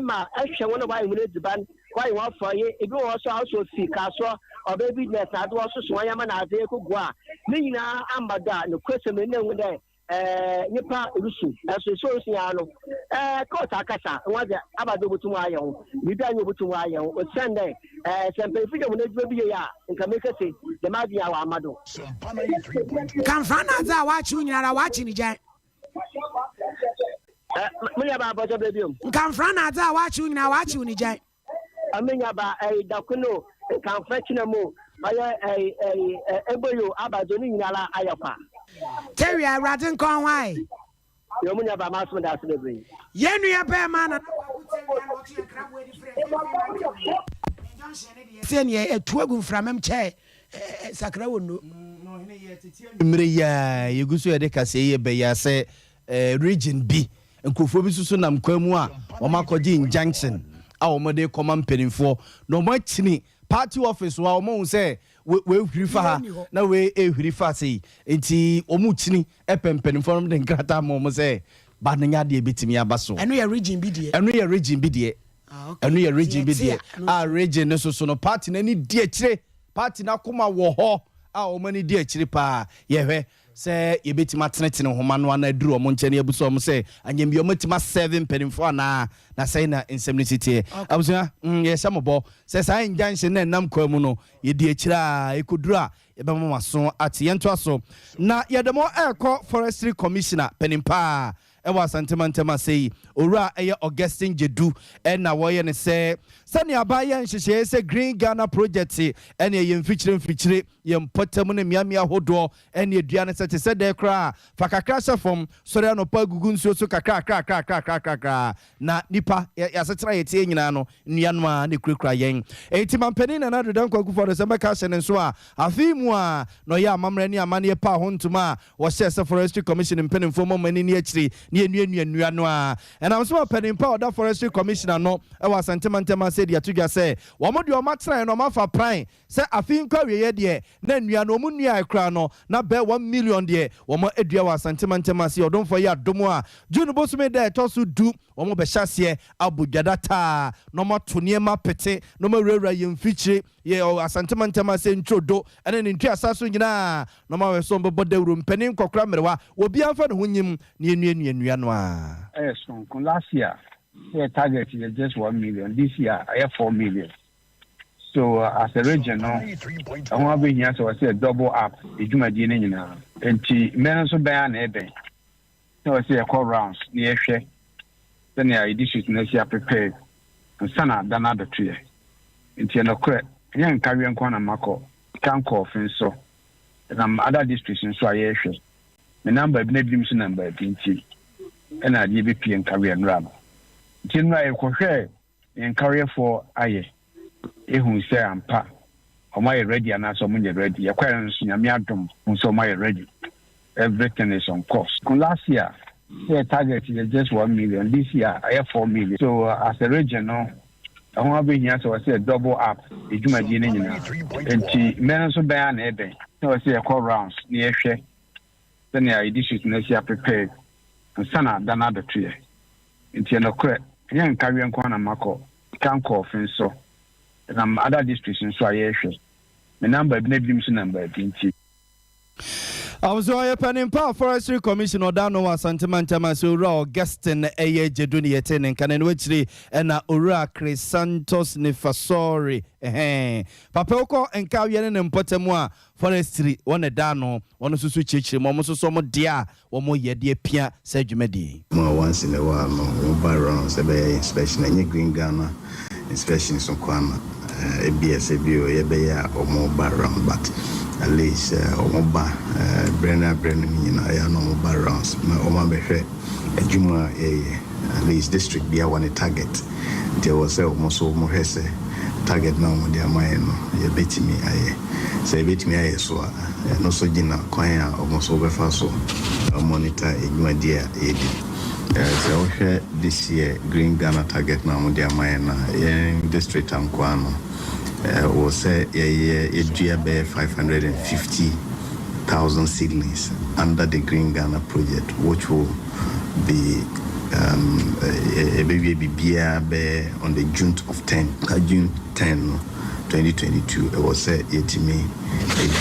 ma ɛhwɛ hɔn a wɔayɛ hɔn edziban, wɔayɛ hɔn afɔye, bi wɔ hɔ so a ɔsɔ fi kasoɔ, ɔbɛyɛ business na adze wɔsoso hɔn ndzɛmba na adze ekogu a, ne nyinaa amma do a, nokwasɛm no nna ehu dɛ Ɛɛ, nyimpa rusu, naaso su a orusu yi ara no, ɛɛ, court akasa, hɔn dze aba dɛ obotum ɔayɛ ho biribi a nnyɛ obotum ɔayɛ ho, osiandɛ, ɛɛ, sɛ mpanyimfo yɛ hɔn edwuma bi yie a, nka mekese dɛm adze yi a ɔamma do. Kamfra no adze a ɔakyew nyinara ɔakye no gyan. Ɛɛ, mo nuabaa bɔtɔ berɛ biom. Nkamfra no adze a ɔakyew nyinaa ɔakyew no gyan. Ɔmenya ba ɛyi dakono nkamfo kyena mu ɔyɛ ɛyi ɛyi eboyo abadzo ne nyinara ayɛ kwa. Tawia Awurade nka wo ho ae. Yoo mo nua baa masom daase bebree. Yɛn nua bɛɛma Nana Kwaku Tawia na ɔto yɛn kraboa adi frɛ mfimfini mantam no. Injunction no deɛ sɛ neɛ ɛtu agu mframa mu kyɛ sakra wɔ nno. Anwummere yi ara yɛgu so yɛde kaseɛ yi reba yi ara sɛ region bi nkurɔfoɔ bi nso so nam kwan mu a wɔakɔgye injunction a wɔde rekɔma mpanimfoɔ na wɔakyini party office hɔ a wɔahu sɛ wei hwiri fa ha na wei ɛrehwiri fa sei nti wɔkyini pɛ mpanimfoɔ no de nkrataa ma wɔn sɛ But no nyɛ adeɛ ɛbɛtumi aba so. Ɛno yɛ region bi deɛ. Ɛno yɛ region bi deɛ. Ah, okay. Ɛno yɛ region bi deɛ. A region no soso no party no ani di akyire. Party no akoma wɔ hɔ a wɔn ani di akyire paa. Yɛhwɛ sɛ yɛbɛtumi atenetene nhoma no ana aduru wɔn nkyɛn na yɛabusa wɔn sɛ anyɛ bi wɔatumi asɛve mpanimfoɔ anaa na sɛn na nsɛm no si teɛ. Abusua, yɛhyɛ mo bɔ sɛ saa injunction no a ɛnam kwan mu no yɛdi akyire a ɛkɔduru a Yɛbɛma mo aso ate. Yɛntoa so na yɛde mo rekɔ Forestry Commissioner panin pa ara wɔ Asante mantam ase yi, Owura ɛyɛ Augustine Gyedu na wɔyɛ no sɛ sɛnea aban yɛ nhyehyɛeɛ sɛ Green Ghana Project ɛne ɛyɛ mfikyire mfikyire, yɛn mpɔtam ne mmeammea ahodoɔ ɛne adua no sɛ te sɛ dɛn koraa a, fa kakra hyɛ fam, sɔre anɔpa gugu nsuo so kakrakrakrakrakrakra Na nnipa, yɛ asetena a yɛteɛ nyinaa no, nnua no ara na ɛkurakura yɛn. Enti Mampanin Nana Addo Dankwa Akufo-Addo sɛ mɛka ahyɛ ne nso a, afe yi mu ara na ɔyɛɛ amammerɛ ne amanneɛ paa ho ntoma a wɔhyɛɛ sɛ Forestry Commission mpanimfoɔ mmɔ wɔn ani nni akyiri na yɛnnuannua nnua no ara. Ɛnam so ma panin pa a ɔda Forestry Commission ano wɔ Asante mantam ase de ato dwa sɛ wɔn deɛ wɔn atenaeɛ no wɔafa pran Sɛ afe yi nkɔ awieɛ deɛ, na nnua no wɔn nnuaɛ koraa no, na bɛɛ 1 million deɛ wɔn adua wɔ Asante mantam ase. Ɔdomfoɔ yɛ adom a, June bosome da a ɛtɔ so du, wɔn bɛhyɛ aseɛ abɔ dwa dataa na wɔn ato nneɛma apete na wɔn awurawura yɛn mfikyire, yɛ Asante mantam ase ntwodo ne ne ntuasa so nyinaa na wɔn ahwɛ sɛ wɔn bɛbɔ dawuro. Mpanin, nkɔkora, mmerewa, obiara mfa ne ho nyim na yɛnnuanua nnua no ara. Ɛyɛ soronko. Last year na yɛ target yɛ just 1 million, this year ɛyɛ 4 million. So as a region no, ɛho abɛhia sɛ wɔsɛ yɛ double up dwumadie no nyinaa. Nti mmɛ no nso bɛn a na ɛbɛn na wɔsɛ yɛkɔ rounds na yɛhwɛ sɛnea yɛ district no asi aprepare ansa na da no abɛto yɛ. Nti ɛnokorɛ, ɛnyɛ Nkawie nko na makɔ, ka nkɔɔfe nso, ɛnam other districts nso a yɛrehwɛ. Me nam baabi na ebinom nso nam baabi nti ɛna adeɛ bɛpie Nkawie nnora no. Nti nnora yɛkɔhwɛɛ Nea nkareɛfoɔ ayɛ ehu sɛ ampa ɔmo ayɛ ready anaasɛ ɔmo nyɛ ready. Yɛkɔɛ no nso Nyame adom hu sɛ ɔmo ayɛ ready. Everything is on course. Last year na yɛ target yɛ just 1 million, this year ayɛ 4 million. So as a region no ɛho abɛhia sɛ wɔsɛ yɛ double up yɛ dwumadie no nyinaa. Nti mmɛ no nso bɛn a na ɛbɛn na wɔsɛ yɛkɔ rounds na yɛhwɛ sɛnea yɛ district no asi aprepare ansa na da no abɛto yɛ. Nti ɛnokorɛ, ɛnyɛ Nkawie nko ara na makɔ, ka nkɔɔfe nso, ɛnam other districts nso a yɛrehwɛ. Me nam baabi na ebinom nso nam baabi nti. Ahosuo ɔyɛ panin pa a Forestry Commission ɔda ano wɔ Asante Mantam ase Owura Augustine ɛyɛ Gyedu ne yɛtee ne nka na ɛno akyiri ɛna Owura Chrysanthus Nifasori ɛhɛn papa wokɔ Nkawie ne ne mpɔtam a Forestry wɔn na ɛda ano wɔn nso so kyerɛkyerɛ mu wɔn nso so wɔn deɛ a wɔyɛ de apia saa dwumadie yi. Mu a once in a while no wɔn ba round sɛ bɛyɛ inspection, ɛnyɛ Green Ghana inspections nko ara na ebia sɛ bio yɛbɛyɛ a wɔn ba round, but at least wɔn ba berɛ no aberɛ no nyinaa ɛyɛ a na wɔn ba rounds na wɔn abɛhwɛ adwuma a yɛyɛ. At least district biara wɔ ne target, nti ɛwɔ sɛ wɔn nso wɔhwɛ sɛ target no a wɔde ama yɛn no yɛbɛtumi ayɛ. Sɛ yɛbɛtumi ayɛ so a, ɛno nso gyina kwan a wɔn nso wɔbɛfa so monitor dwumadie a yɛdi. Sɛ wohwɛ this year Green Ghana target no a wɔde ama yɛn no a, yɛn district nkoa no, ɛwɔ sɛ yɛyɛ yɛdua bɛyɛ 550,000 seedlings under the Green Ghana project, which will be yɛbɛwie biribiara bɛyɛ on the June of 10, June 10 no 2022. Ɛwɔ sɛ yɛtumi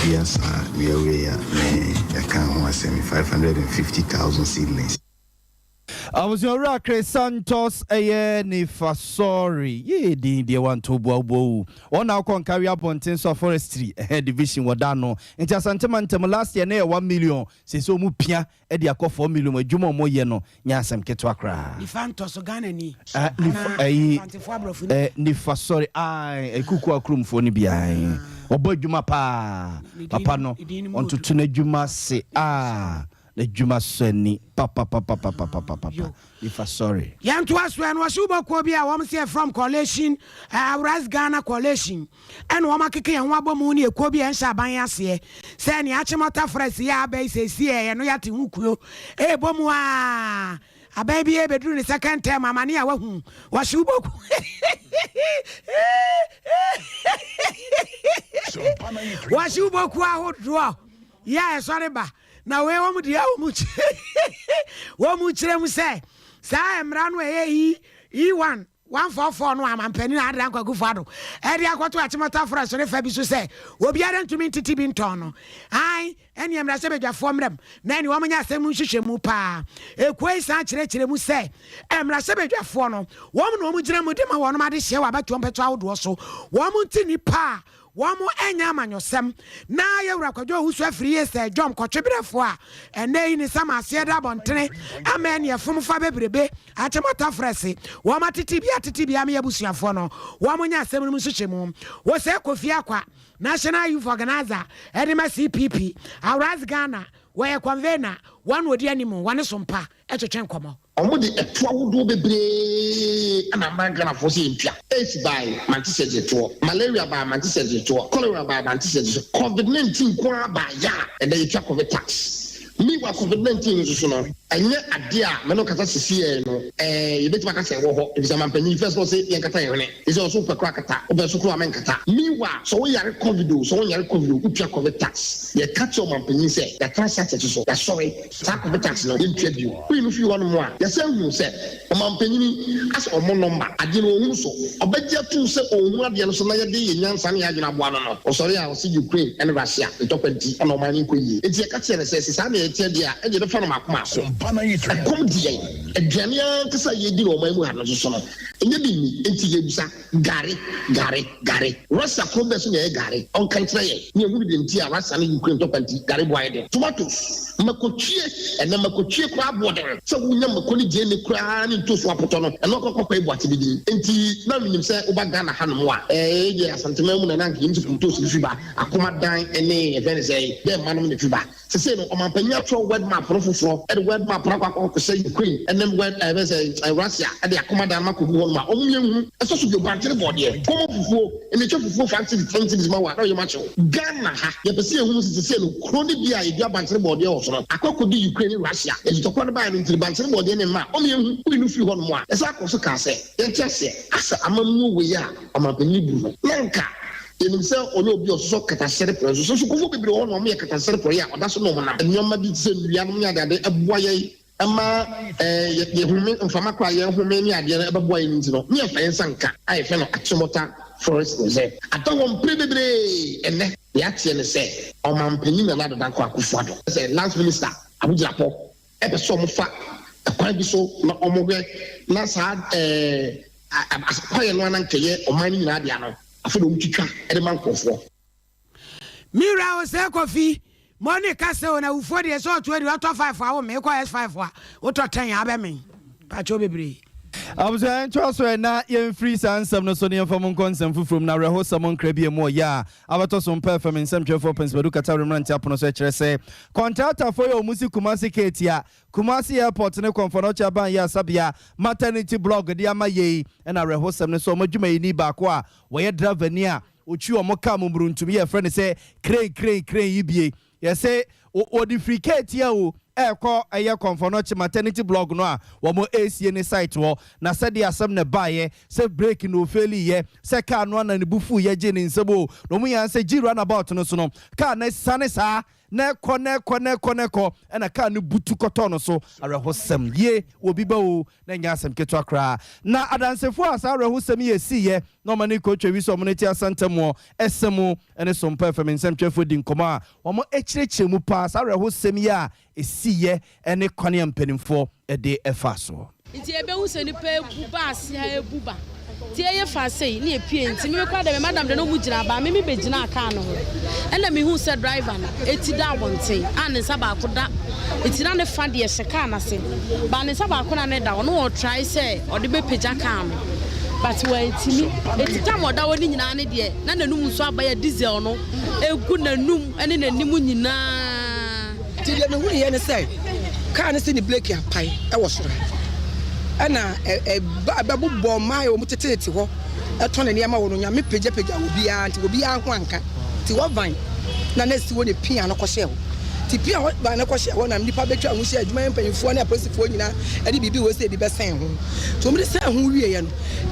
dua saa nnua wei a ne yɛka ho asɛm, 550,000 seedlings. Abusuawura Chrysanthus ɛyɛ nifa sɔre yee din deɛ wanto boa wo wɔn na akɔ Nkawie abɔnten so a forestry ɛhɛn division wɔ da no nti Asante mantam last year na yɛ 1 million, sese wɔn pia ɛde akɔ 4 million. Adwuma a wɔn yɛ no nyɛ asɛm ketewa koraa. Nifa ntɔ so Ghana ni. Ah, nifa ɛyi ɛ nifa sɔre aa ekuku akurumfoɔ no bi aa ɔbɔ adwuma paa papa no ɔntoto n'adwuma se aa n'adwuma sɔ ani papapapapapapapa nifa sɔre. Yɛntoa so ɛno ɔhyew bɔkuo bi a wɔn sɛ from coalition Rice Ghana Coalition ɛna wɔn akeka yɛn ho abɔ mu ne ekuo bi a ɛnhyɛ aban aseɛ sɛ nea Achimota Forest yɛ aba yi sɛsi ɛ yɛno yɛate ho kuo ɛɛbɔ mu a aban bi ɛbɛduru ne second term amane a wahu wɔhyew bɔkuo wɔhyew bɔkuo ahodoɔ yɛ a ɛsɔre ba. Na wei wɔn deɛ wɔn wɔn kyerɛ mu sɛ saa mmara no ɛyɛ E E1 144 no a mampanin Adran Kwaku Akufo-Addo ɛde akɔto Achimota Forest ne fa bi so sɛ obiara ntumi ntete bi ntɔn no. Ae, ɛneɛ mmarahyɛbadwafoɔ mmra mu na ɛne wɔn nyɛ asɛm no nhwehwɛmu paa. Ekuo yi san kyerɛkyerɛ mu sɛ mmarahyɛbadwafoɔ no wɔn na wɔn gyina mu de ma wɔn adehyeɛ wɔ abatoɔ mpɛtoa ahodoɔ so. Wɔn nti nnipa a Wɔn nyɛ amanyɔsɛm. Na Yɛwura Kwadwo Owusu afiri yie sɛ dwom kɔtweberɛfoɔ a ɛnnɛ yi ne sam aseɛ da abɔntene ama ɛne ɛfom fa bebrebe akyem atafrɛse. Wɔn atete bi atete bi ame abusuafoɔ no. Wɔn nyɛ asɛm no mu nhyehyɛmu. Wosɛ Kofi Akwa, National Youth Organiser de ma CPP, Awuradze Ghana, wɔyɛ convener, wɔn na wɔdi anim, wɔne Sompa twetwe nkɔmmɔ. Wɔde ɛtoɔ ahodoɔ bebree na ama Ghanafoɔ sɛ yɛntua. Aids bae, mante sɛ yɛgye toɔ. Malaria bae, mante sɛ yɛgye toɔ. Cholera bae, mante sɛ yɛgye so. Covid 19 nko ara baeɛ a, ɛnnɛ yɛtua Covid tax. Meanwhile, Covid 19 no nso so no, ɛnyɛ adeɛ a me ne wo kasa seseiɛ no, ɛɛ, yɛbɛtumi aka sɛ ɛwɔ hɔ. Ɛfiri sɛ manpanin first na ɔse yɛnkata yɛn hwene. Te sɛ ɔso wopɛ koraa kata, wopɛ nso koraa mɛnkata. Meanwhile, sɛ woyare Covid o, sɛ wonyare Covid o, wotua Covid tax. Yɛka kyerɛ ɔmanpanin sɛ, yɛatena ase akyɛ so, yɛasɔre. Saa covid tax no yɛntua bio. Woyi no firi hɔnom a, yɛsan hu sɛ ɔmampanyini asɛ ɔmmɔ nɔmba, adeɛ no ɔnhunu so. Ɔbɛgye atom sɛ ɔnhunu adeɛ no so na yɛde yɛn nyansa ne yɛn adwene aboa no no, ɔsɔre a ɔse Ukraine ne Russia ntɔkwa nti na ɔman no nkɔ yie. Enti yɛka kyerɛɛ no sɛ, sɛ saa na ɛteɛ deɛ a, ɛnneɛ yɛbɛfa no mmaako mmaako. Ɛkɔm de yɛn. Aduane ankasa a yɛdi no ɔman mu ha no nso so no, ɛnyɛ bi nni. Enti yɛrebisa. Gari, gari, gari. Russia kuro bɛn so na yɛyɛ gari? Ɔnka nkyerɛ yɛn na yɛnhunu deɛ nti a Russia ne Ukraine ntɔkwa nti gari bo ayɛ den. Tomatoes, makotwie, ɛnɛ makotwie koraa boɔ den. Sɛ wonya mako ne gyeene koraa ne ntoosi apotɔ no, ɛno akɔ akɔkɔ Ebuakye bi din. Nti na menim sɛ woba Ghana hanom a, ɛɛ yɛ Asanteman mu na na anka yɛnim sɛ ntoosi no firi ba, Akomadan ne yɛfrɛ no sɛn, Dɛmma nom na ɛfiri ba. Sesei no, ɔmanpanyin atwerɛ world map no foforɔ de world map no akɔ akɔhyɛ Ukraine ne world ɛɛ sɛ ɛɛ Russia de akoma dan no akɔgu hɔ nom a wɔn yɛn hunu. Ɛsɔ so bio, bankye ne bɔɔdeɛ, kɔmɔ fufuo, mmetwa fufuo 5 cedis, 10 cedis ma wo a na ɔyam akye wo. Ghana ha, yɛpɛ sɛ yɛhunu sɛ sesei no kuro no bi a yɛdua bankye ne bɔɔdeɛ wɔ so no akɔ akɔdi Ukraine ne Russia. Enti tɔkwa no baeɛ no nti no bankye ne bɔɔdeɛ no mma a wɔn yɛn hu. Woyi no firi hɔ nom a, yɛsan kɔɔ so kaa sɛ, yɛnte aseɛ, asɛ amammuo wei a ɔmanpanyin bu no na nka Yɛnim sɛ ɔnyɛ obi a ɔsosɔ katahyɛre porɔe nso. Sukuufo bebree wɔ hɔ nom a wɔyɛ katahyɛre porɔe a ɔda so ne wɔn nam. Nneɛma bi te sɛ nnua nom ne adeade boa yɛn ma yɛhome, mframa koraa a yɛhome ne adeɛ no ɛbɛboa yɛn nti no, ne yɛmfa yɛn nsa nka a yɛfrɛ no Achimota Forest Reserve. Ada hɔ mpere bebree. Ɛnnɛ, deɛ ateɛ ne sɛ Ɔmanpanyin Nana Addo Dankwa Akufo-Addo sɛ Lands Minister Abu Jinapor pɛ sɛ wɔfa kwan bi so na wɔhwɛ na saa kwaeɛ no ara na anka ɛyɛ ɔman no nyinaa dea no, afei na wɔtwitwa de ma nkurɔfoɔ. Me wura Osei Kofi, mo ne ka sɛ o na wufuo deɛ sɛ ɔto adi ɔtɔ 5 a wo me kɔ S5 a wotɔ 10 a abɛ me pakyɛw bebree. Abusua yɛntoa so ɛ na yɛmfiri saa nsɛm no so na yɛmfa mo nkɔ nsɛm foforɔ mu na awerɛhosɛm nkra bi a ɛmu ɔya a abɛtɔ so mpa FM nsɛmtwerɛfoɔ Prince Badu Katawere mmerante apono so ɛkyerɛ sɛ kɔntratafoɔ yi a wɔn si Kumasi Ketia Kumasi Airport ne Komfo-Anokye Aban Ayarsabea Maternity Block de ama yei na awerɛhosɛm ne sɛ wɔn adwumayɛni baako a wɔyɛ dravani a ɔtwi wɔn kaa mu mmuruntumi yɛfrɛ no sɛ crane crane crane yi bie yɛse wɔde firi Ketia o ɛrekɔ ɛyɛ Komfo-Anokye Maternity Block no a wɔn ɛresie ne site hɔ na sɛdeɛ asɛm no baeɛ sɛ brake na ɔfeeliiɛ sɛ kaa no ana ne bo fuiɛ gyee ne nsam o na wɔn nyinaa sɛ gyi runabout no so no kaa no asiane saa Na ɛkɔ, na ɛkɔ, na ɛkɔ, na ɛkɔ, ɛna kaa no butu kɔtɔɔ no so. Awerɛhosɛm! Ye, wɔ bi ba o, na ɛnyɛ asɛm ketewa koraa. Na adansefoɔ a saa awerɛhosɛm yi esiiɛ na wɔn ani kɔtwa wi sɛ wɔn te asantamuɔ ɛsɛ mu ne Sompa FM nsɛmtwerɛfoɔ di nkɔmmɔ a wɔkyerɛkyerɛ mu paa saa awerɛhosɛm yi a esiiɛ ne kwan a mpanimfoɔ de faa soɔ. Nti yɛbɛhu sɛ nipa ebu ba ase ha ebu ba nti yɛyɛ fa sei ne yɛpue nti me koraa deɛ me madam deɛ na ɔmo gyina baa me me bɛgyinaa kaa no ho ɛna me hu sɛ driver no eti da abɔnten a ne nsa baako da nti na ne fa deɛ hyɛ kaa no ase ba ne nsa baako na ne da hɔ na ɔtrae sɛ ɔde bɛpagya kaa no but wantumi eti tam ɔda hɔ ne nyinaa ne deɛ na n'anum nso aba yɛ diesel no egu n'anum ɛne n'anim nyinaa. Nti deɛ mehunuiɛ ne sɛ kaa no sɛ ne breki apae wɔ soro ha, ɛna ɛba ɛbɛbobɔ mmaa a wɔn teteete hɔ tɔn nneɛma wɔ no, Nyame pagyapagya obiara nti obiara ho anka. Nti hɔ van na na esi hɔ na pia no kɔhyɛɛ hɔ. Nti pia hɔ van no kɔhyɛɛ hɔ na nnipa bɛtwa ho hyia, adwumayɛ mpanyinfoɔ ne apolisifoɔ nyinaa ɛde biribi wɔ sɛ ebi bɛsɛn ho. Nti wɔn de sɛn ho wieɛ no,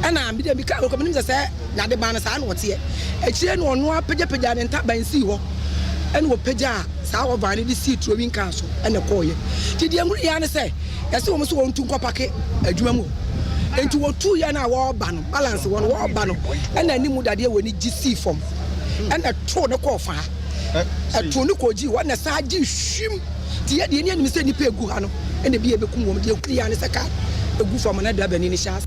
ɛna me deɛ me kaa no kɔ menim sɛ sɛ n'adeban no saa na ɔteɛ. Akyire no ɔno ara pagyapagyaa ne ntaban sii hɔ ɛna ɔpagyaa. saa oven no de sii throwing car so na ɛkɔeɛ. Nti deɛ ɛhunu yɛ ara ne sɛ yɛse wɔn sɛ wɔntu nkɔ pake adwuma mu hɔ. Nti wɔtuiɛ no a wɔreba no, balance wɔ no, wɔreba no ɛna anim dadeɛ wɔ ani gye sii fam ɛna ɛtoo no kɔɔ faa. Ɛtoo no kɔɔ gyii hɔ ɛna ɛsan gyee hwim. Nti yɛ deɛ yɛni anim sɛ nnipa ɛgu ha no ɛna ebi a ɛbɛkum wɔn. Deɛ ɛhunu yɛ ara ne sɛ car ɛgu fam na driver ni no hyɛ ase.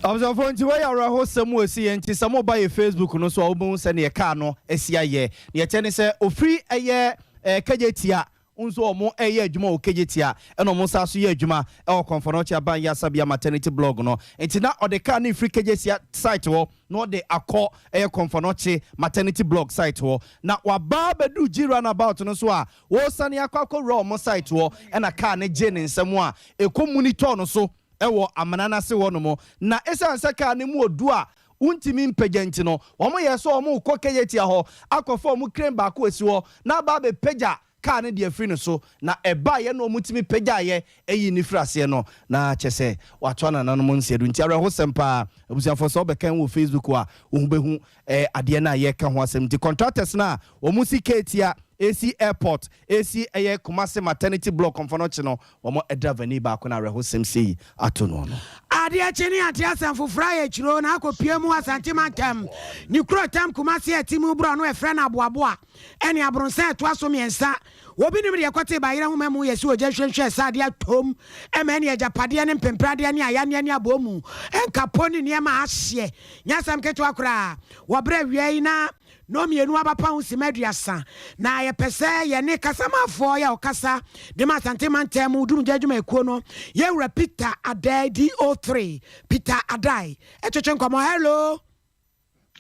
Abusuafoɔ nti wei yɛ awerɛhosɛm wɔ ɛsi yɛ nti sɛ mo ba yɛ Facebook no so a wobɛhu sɛdeɛ car no asi ayɛ. Deɛ ɛkyɛ ne sɛ ofiri ɛyɛ ɛɛ Kagyetia nso wɔn ɛyɛ adwuma wɔ Kagyetia ɛna wɔn san so yɛ adwuma ɛwɔ Kɔnfɔnɔkye Aban Yasabea Maternity Blog no nti na ɔde car no refiri Kagyetia site hɔ na ɔde akɔ ɛyɛ Kɔnfɔnɔkye Maternity Blog site hɔ na waba abɛduru G Runabout no so a wɔresane akɔ akɔwura wɔn site hɔ ɛna car no gyee ne nsam a ɛkɔ muni tɔɔ no so wɔ amena no ase hɔnom, na esiane sɛ kar no mu odu a wontumi mpagya nti no, wɔyɛɛ sɛ wɔrekɔ Kejetia hɔ akɔfa wɔn crane baako a esi hɔ na aba abɛpagya kar no de afiri no so, na ɛbaeɛ na wɔtumi pagyaeɛ yii no firii aseɛ no, na kyerɛ sɛ wɔatoa nananom nsa du. Nti awerɛhosɛm paa. Abusuafoɔ, sɛ wobɛkan wɔ Facebook a, wo bɛhu adeɛ no a yɛreka ho asɛm. Nti contractors no a wɔsi Kejetia, ɛresi airport, ɛresi ɛyɛ Kumasi maternity block Kɔmfɔnɔkye no, Wɔn dravani baako na awerɛhosɛm sei ato no no. Adeɛ kye ne ate asɛm foforɔ ayɛ kyiroo na akɔ pue mu Asante mantam ne kuro tam Kumasi Atimu borɔno ɛfrɛ no Aboaboa ɛne Abronsan ɛtoa so miɛnsa. Obi nim deɛ ɛkɔtee bayerɛ nwoma mu yɛsi ogya hwɛnhwɛ ɛsa adeɛ atom ɛma ɛne agyapadeɛ ne mpempradeɛ ne ayaneɛ ne abɔmu nkapo ne nneɛma ahyeɛ nyɛ asɛm ketewa koraa wɔ berɛ awia yi na Nnɔnmienu abapa ho simma 30 na yɛpɛ sɛ yɛne kasamafoɔ yɛ ɔkasa de ma Asante Mantam mu Dumgya Adwumayɛkuo no yɛn wura Peter Adai DO3 Peter Adai ɛtwetwe nkɔmmɔ. Hello.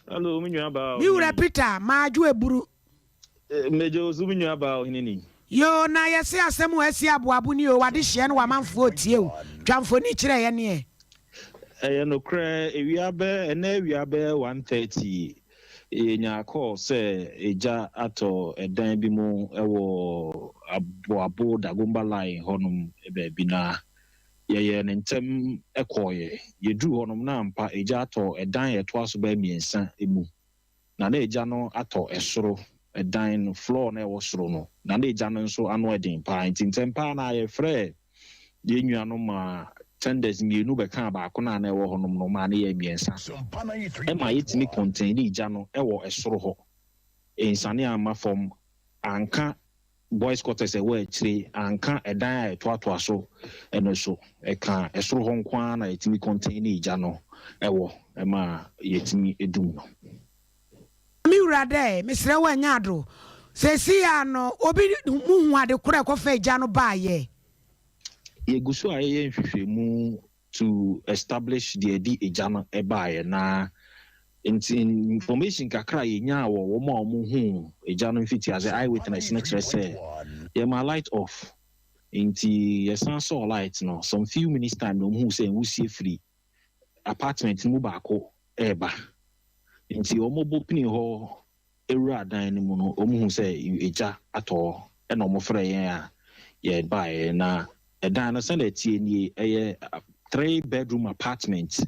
Hello, me nua baa Me wura Peter, madwo eburu. Megye wo so me nua baa ɔhene ni. Yoo na yɛse asɛm o asi aboabo ni o w'adehyeɛ ne w'amanfoɔ retie o twa mfoni kyerɛ yɛn neɛ. Ɛyɛ nokorɛ awia bɛ ɛnɛ awia bɛyɛ 1:30 yɛnyaa call sɛ egya atɔ ɛdan bi mu wɔ Aboabo Dagomba line hɔnom baabi na yɛyɛɛ no ntɛm kɔeɛ. Yɛduruu hɔnom na ampa egya atɔ ɛdan a ɛtoa so bɛyɛ mmiɛnsa mu. Na na egya no atɔ soro dan no, floor no a ɛwɔ soro no, na na egya no nso ano yɛ den paa. Nti ntɛm paa na yɛfrɛɛ yɛn nuanom maa tenders mmienu bɛkaa baako no a na ɛwɔ hɔnom no maa no yɛɛ mmiɛnsa. Ɛma yɛtumi kɔntɛnii gya no wɔ soro hɔ. Ansiane amma fam, anka boys quarters a ɛwɔ akyire, anka ɛdan a ɛtoatoa so no so. Ɛka soro hɔ nko ara na yɛtumi kɔntɛnii gya no wɔ ma yɛtumi dum no. Me wura dɛ, mesrɛ wo ɛnyɛ ado. Seesei ara no, obi muhu ade koro a ɛkɔfaa egya no baeɛ. Yɛgu so a yɛyɛ nhwehwɛmu to establish deɛ ɛde egya no baeɛ na nti information kakra a yɛnyaa wɔ wɔn a wɔhuu egya no mfitiase, eye witness, no kyerɛ sɛ yɛmaa light off nti yɛsan sɔɔ light no some few minutes time na wɔhuu sɛ nwusie firi apartment no mu baako reba nti wɔbɔ pinii hɔ wuraa dan no mu no wɔhuu sɛ egya atɔ hɔ ɛna wɔfrɛɛ yɛn a yɛbaeɛ na ɛdan no sɛdeɛ ɛteɛ nie ɛyɛ 3 bedroom apartment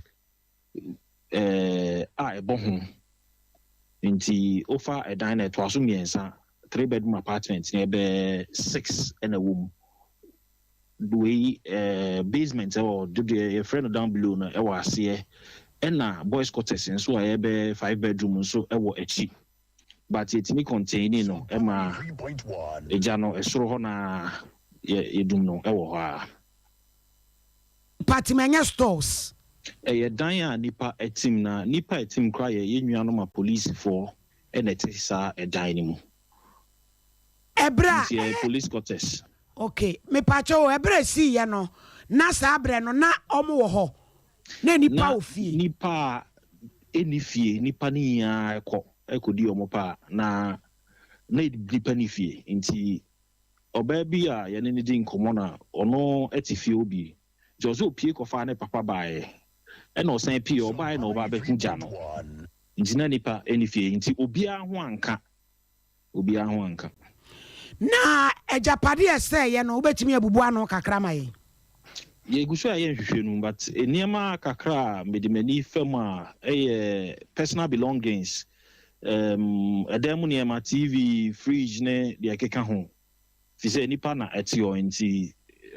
a ɛbɔ ho nti wofa ɛdan no ɛtoa so mmiɛnsa, 3 bedroom apartment no ɛbɛyɛ six ɛna ɛwɔ mu. Wei basement ɛwɔ dodoɔ yɛfrɛ no down below no ɛwɔ aseɛ ɛna boys quarters nso a ɛyɛ five bedroom nso ɛwɔ akyi, but yɛtumi contain no ɛma egya no ɛsoro hɔ na yɛdum no ɛwɔ hɔ a. Patim ɛnyɛ stores. Ɛyɛ dan a nipa ɛtim na nipa ɛtim koraa yɛ yɛn nuanom apolisifoɔ ɛna ɛte saa ɛdan no mu. Ɛbrɛ a. Nti ɛyɛ police quarters. Ok, mepaakyɛw o, ɛberɛ a ɛsiiɛ no, na saa berɛ no na wɔn wɔ hɔ? Na nnipa Na wɔ fie? nnipa a ɛnni fie, nnipa no nyinaa kɔ kɔdi wɔn pɛ a, na na nnipa nni fie. Nti ɔbaa bi a yɛne no di nkɔmmɔ na ɔno te fie hɔ bi. Nti ɔsɛ ɔpue kɔfaa ne papa baeɛ. Ɛna ɔsan pue, ɔbaeɛ na ɔba bɛhu gya no. Nti na nnipa nni fie. Nti obiara ho anka. Obiara ho anka. Na agyapadeɛ a ɛsɛeɛ no, wobɛtumi abubu ano kakra ama yɛn? Yɛgu so a yɛyɛ nhwehwɛmu but nneɛma kakra a mede m'ani fa mu a ɛyɛ personal belongings. Ɛɛm, ɛdan mu nneɛma, TV, fridge ne deɛ ɛkeka ho. Efisɛ nnipa na ɛte hɔ nti,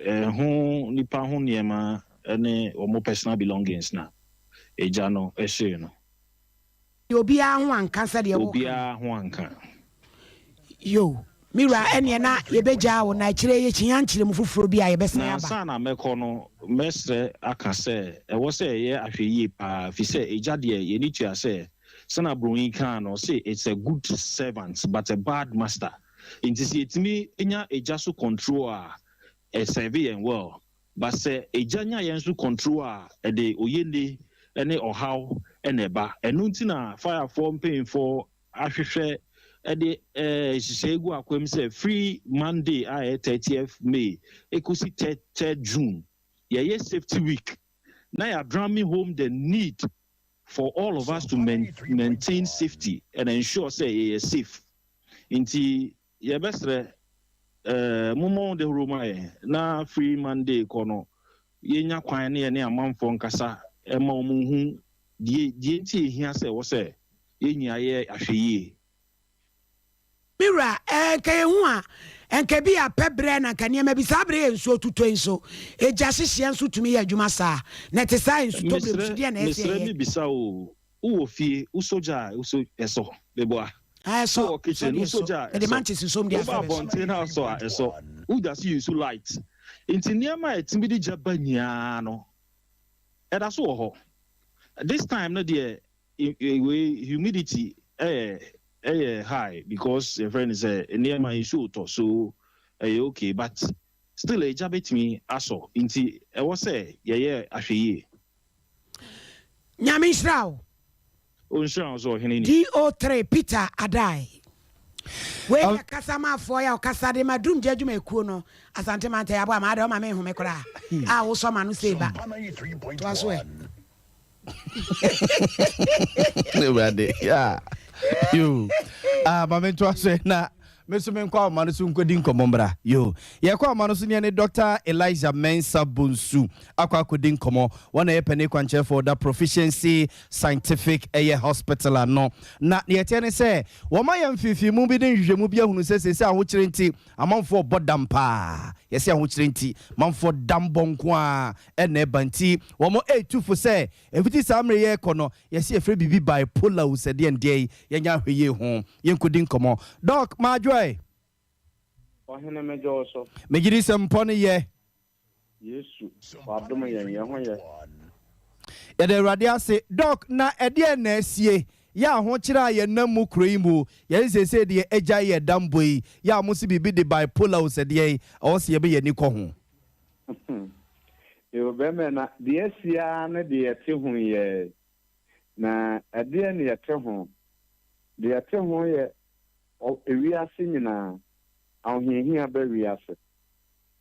ɛho nnipa ho nneɛma ne wɔn personal belongings na egya no hyee no. Obiara ho anka sɛdeɛ woka no. Obiara ho anka. Yo, me wura, ɛneɛ na yɛbɛgyaa wo, na akyire yi yɛkyia nkyerɛmu foforɔ bi a yɛbɛsan Na aba. ansa na mɛkɔ no, mɛsrɛ aka sɛ, ɛwɔ sɛ yɛyɛ ahwɛyie paa, ɛfiri sɛ egya deɛ, yɛn ani tua sɛ, sɛnea Broni kaa no, ɔse it's a good servant but a bad master. Nti sɛ yɛtumi nya egya so control a, ɛsɛve yɛn well. But sɛ egya nya yɛn so control a, ɛde oyene ne ɔhaw na ɛba. Ɛno nti na firefoɔ mpanyinfoɔ ahwehwɛ de nhyehyɛe gu akwam sɛ firi Monday a ɛyɛ 30th May ekosi 3rd June, yɛyɛ safety week na yɛ drumming home the need for all of us to maintain safety and ensure sɛ yɛyɛ safe. Nti yɛbɛsrɛ eh, mommɔ dawuro ma yɛn na firi Monday kɔ no yɛnya kwan ne yɛne amanfoɔ nkasa ma wɔn hu deɛ deɛ nti ehia sɛ ɛwɔ sɛ yɛn nyinaa yɛ ahwɛyie. Me wura, eh, nka yɛhu a, nka bi a pɛ berɛ na nka nneɛma bi, saa berɛ yɛ nsuo tutɔ yi nso, egya hyehyeɛ nso tumi yɛ adwuma saa, na ɛte saa nsutɔ berɛ mu nso, deɛ na ɛsɛ Mesrɛ yɛyɛ? mebisa wo o, wowɔ fie, wosɔ gya a, wosɔ, ɛsɔ, meboa? Ah, ɛsɔ, Wowɔ sɔ kitchen, deɛ wosɔ ɛsɔ, gya a, mede ɛsɔ. manches nso deɛ Woba asɛ bɛsɔ. abɔnten na asɔ a, ɛsɔ. Woda so use light. Nti nneɛma a ɛtumi de gya ba nyinaa no, ɛda so wɔ hɔ. This time no deɛ, wei humidity ɛyɛ ɛyɛ high because yɛfrɛ no sɛ nneɛma nsuo tɔ so ɛyɛ okay but still egya bɛtumi asɔ nti ɛwɔ sɛ yɛyɛ ahwɛyie. Nyame nhyira wo. Ɔnhyira wo nso ɔhene ni. DO3 Peter Adai. Wei yɛ kasa ma afoɔ yɛ ɔkasa de ma Dumgya adwumayɛkuo no Asante Mantam aboa ma adɛ ɔma me nhome koraa a wosɔ ma no sei ba toa so ɛ. Awurade yeah yo ah ma me ntoa so na me nso menkɔ ahoma no so nkɔdi nkɔmmɔ mmra yo yɛkɔ ahoma no so ne ɛne Dr. Elijah Mensah Bonsu akɔ akɔdi nkɔmmɔ wɔn na ɛyɛ panin kwankyerɛfoɔ da Proficiency Scientific ɛyɛ hospital ano na deɛ ɛteɛ ne sɛ wɔn ayɛ mfimfinimu bi ne nhwehwɛmu bi ahunu sɛ seesei ahokyere nti amanfoɔ bɔ dam paa yɛsɛ ahokyere nti amanfoɔ dam bɔ nko a na ɛba nti wɔn retu fo sɛ ɛfiti saa mmerɛ yi rekɔ no yɛse yɛfrɛ biribi bipolar o sɛ deɛn deɛ yi yɛnyɛ ahwɛyie ho yɛnkɔdi nkɔmmɔ Doc Madwoe. Ɔhene megye wo so. Megye di sɛ mpɔ no yɛ. Yesu wadom yɛn, yɛn ho yɛ. Yɛda Awurade ase. Doc na ɛdeɛn na asie? Yɛ ahokyerɛ a yɛnam mu kuro yi mu, yɛn seesei deɛ agyae yɛ dambɔ yi, yɛ a mose biribi de bipolar o sɛ deɛn, ɛwɔ sɛ yɛbɛ yɛn ani kɔ ho. Yoo bɛmɛ na deɛ asi ara ne deɛ yɛte ho yi ɛ. Na ɛdeɛn ne yɛte ho? Deɛ yɛte ho yɛ ewiase nyinaa, ahohiahia aba wiase,